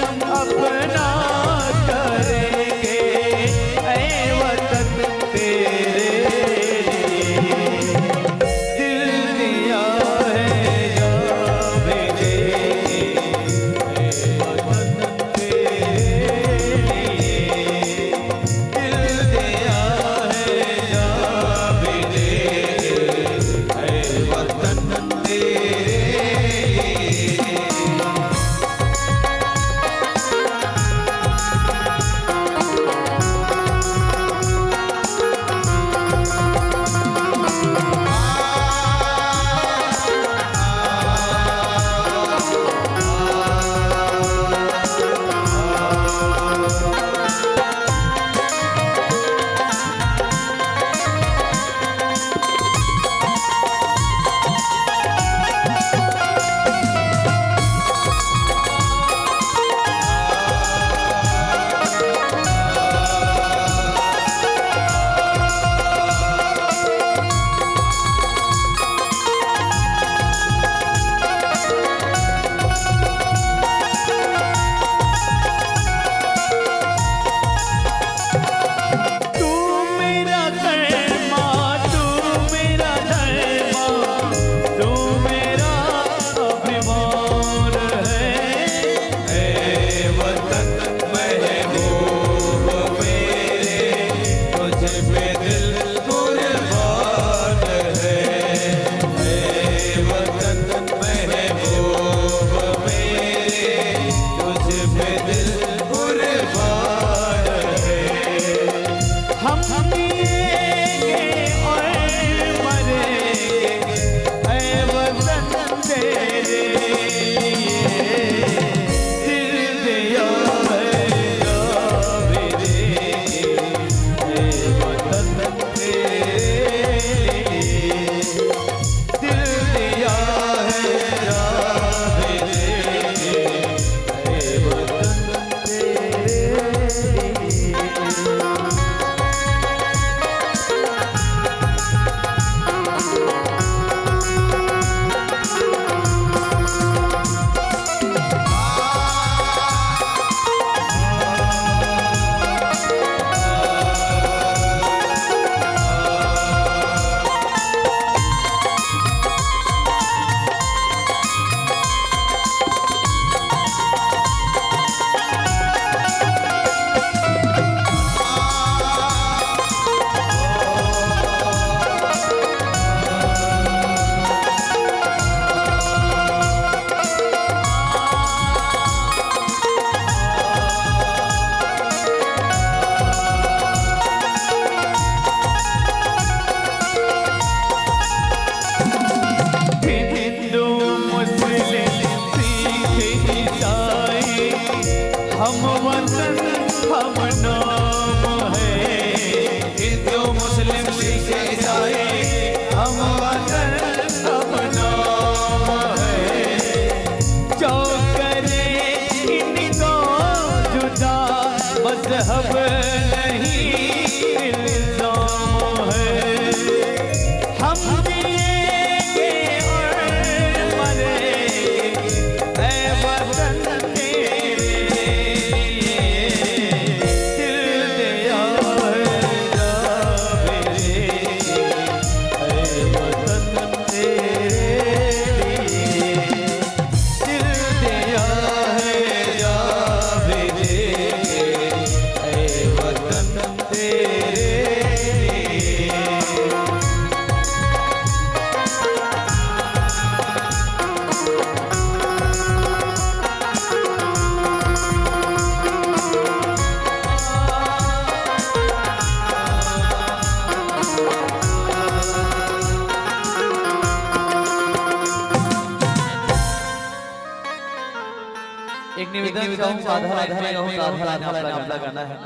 एक निवेदन, आधा लाइन में गाऊंगा, आधा लाइन आप लोग गाना है।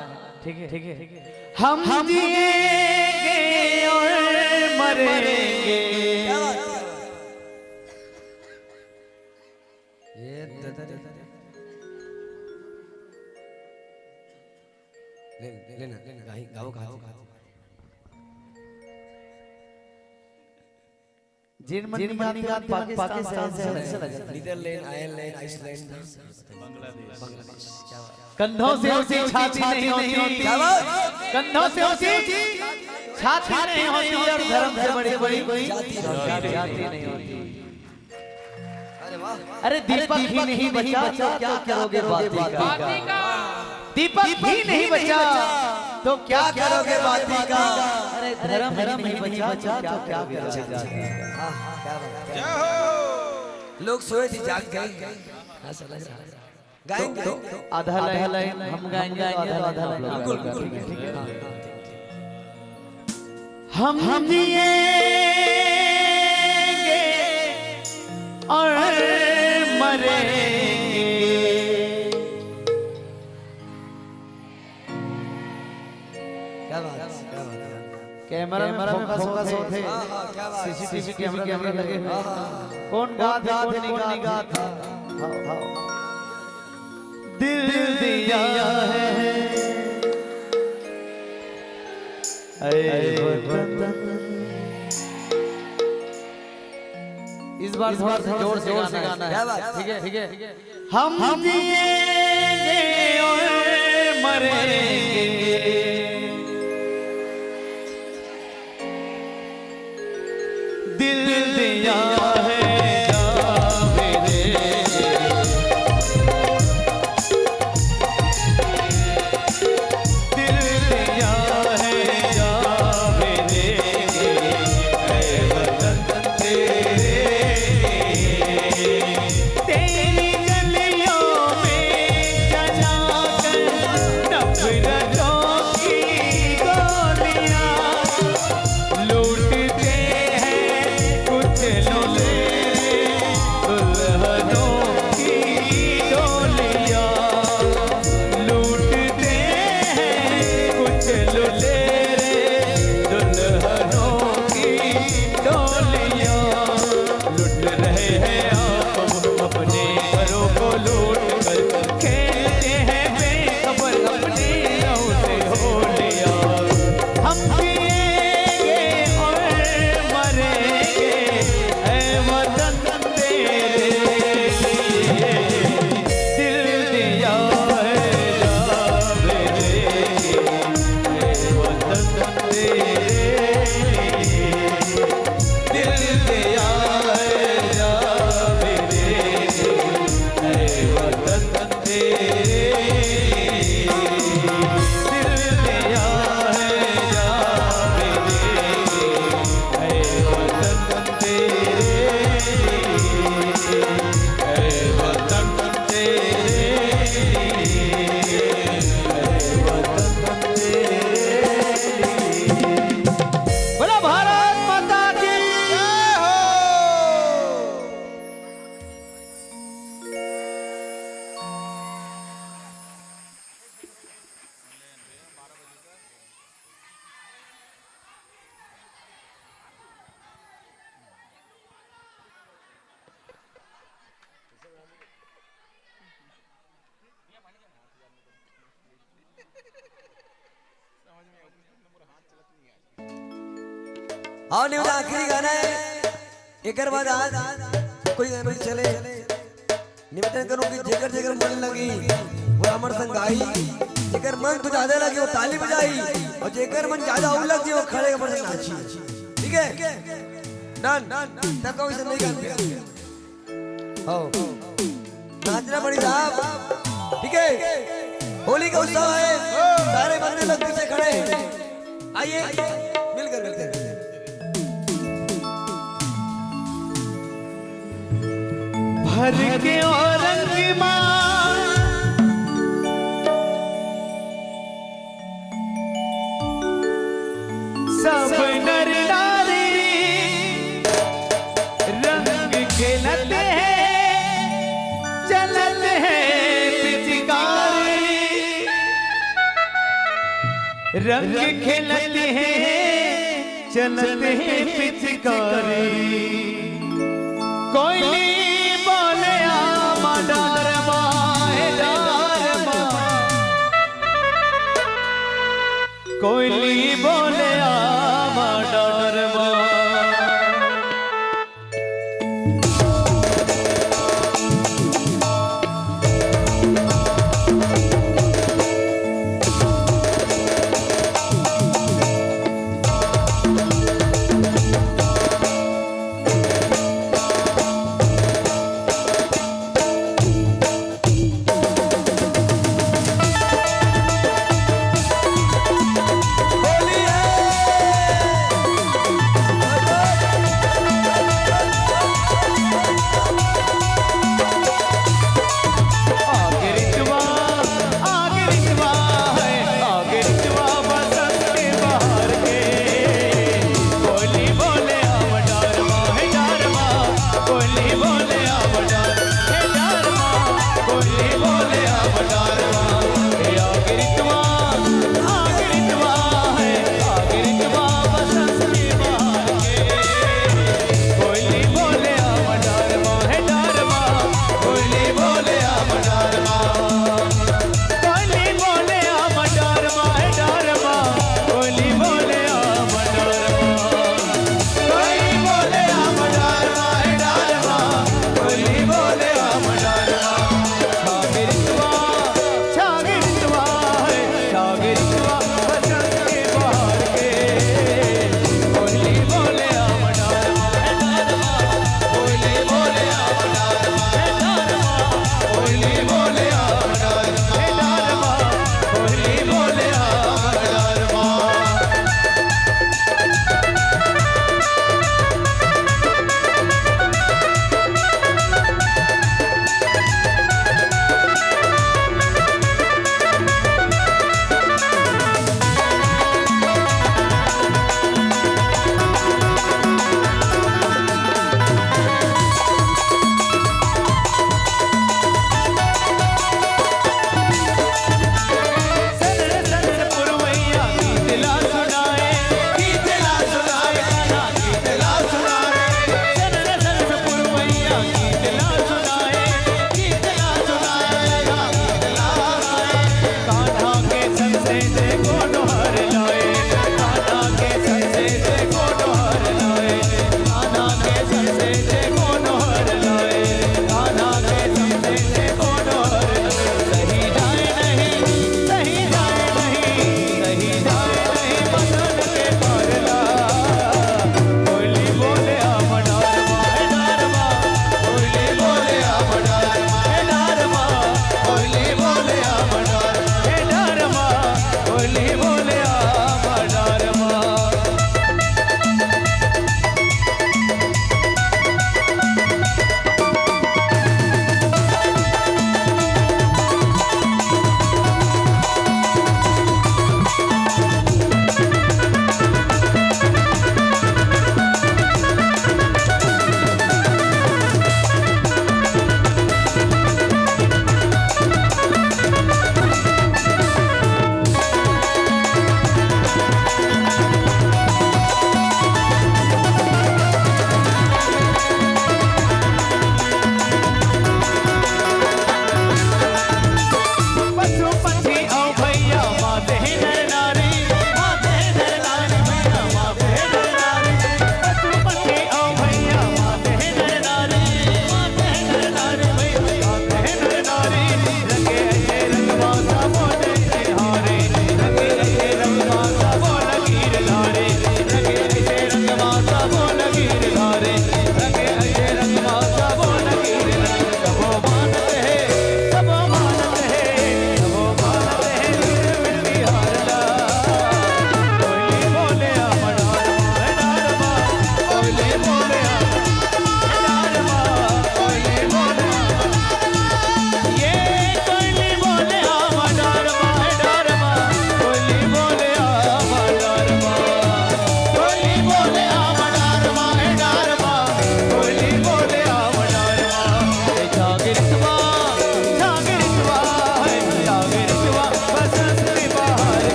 ठीक है, ठीक है। हम जिएंगे और मरेंगे। ये दे, दे, दे, दे। ले, लेना, लेना, गाई, गाओ, गाओ, गाओ। जर्मनी, जर्मनी का पाकिस्तान से अलग, अलग। Netherland, Ireland, Iceland, Bangladesh. Bangladesh. क्या बात? कंधों से ऊंची छाती नहीं होती। क्या बात? कंधों से ऊंची छाती नहीं होती और धर्म से बड़ी कोई जाति नहीं होती। अरे दीपक ही नहीं बचा तो क्या करोगे बाती का? दीपक ही नहीं बचा तो क्या करोगे बाती का? अरे धर्म ही नहीं बचा तो क्या करोगे जाति का? लोग सोए थे, जाग गए। गाएंगे। आधा लाइन हम गाएंगे, आधा लाइन आप लोग गाएंगे। ठीक है? हम जिएंगे और मरेंगे। क्या बात, क्या बात। कैमरा में फोकस होथे। हाँ, हाँ, क्या बात। सीसीटीवी कैमरा लगे हुए। हाँ, हाँ। कौन गात हे, कौन नहीं गात हे। दिल दिया है। ऐ वतन। इस बार थोड़ा सा जोर से गाना है। क्या बात, ठीक है, ठीक है। हम जिएंगे और मरेंगे। दिल दिया है जावेद, दिल दिया है जावेद, ऐ वतन तेरे। तेरी गलियों में चलाकर नफरतों की गोलियां, लूटते हैं कुछ लुटेरे दुल्हनों की डोलियां, लूटते हैं कुछ लुटेरे दुल्हनों की डोलियां। लुट रहे हैं आप अपने घरों को लूट कर, खेलते हैं बेखबर अपने लहू से होलियां। हम जिएंगे और मरेंगे, ऐ वतन तेरे लिए दिल दिया है जावेद, ऐ वतन तेरे लिए। दिल दिया है जावेद, ऐ वतन तेरे। दिल दिया है जावेद, ऐ वतन तेरे। ऐ वतन तेरे। ऐ वतन तेरे। बोलो भारत माता की जय हो। हाँ, निवेदन आखिरी गाना है। एकर बाद आज कोई गाना चले। निवेदन करूँ कि जेकर जेकर मन लगी, वो हमर संग गाई। जेकर मन कुछ ज्यादा लगी, वो ताली बजाई। और जेकर मन ज्यादा अउ लग जाए, वो खड़े होकर नाची। ठीक है? डन। तब का वैसे नहीं गाते। हो। नाचना पड़ी साहब। ठीक है? होली का उत्साह है, सारे बंदे लोग पीछे खड़े हैं। आइए, मिलकर, मिलकर, मिलकर। भर के औरंग माँ, सब नर नारी रंग खेलत हे, चलत हे पिचकारी। रंग खेलत हे, चलत हे पिचकारी। कोयली बोले आमा डार माँ, हे डार माँ। कोयली बोले आमा डार माँ। होली है।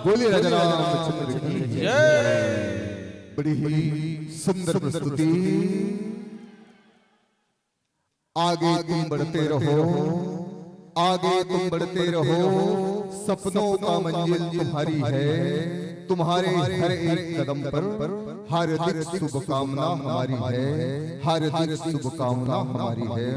बोलिए राजा रामचंद्र की जय। बड़ी ही सुंदर प्रस्तुति। आगे तुम बढ़ते रहो, आगे तुम बढ़ते रहो, सपनों का मंजिल तुम्हारी है। तुम्हारे हर एक कदम पर हार्दिक शुभकामना हमारी है, हार्दिक शुभकामना हमारी है।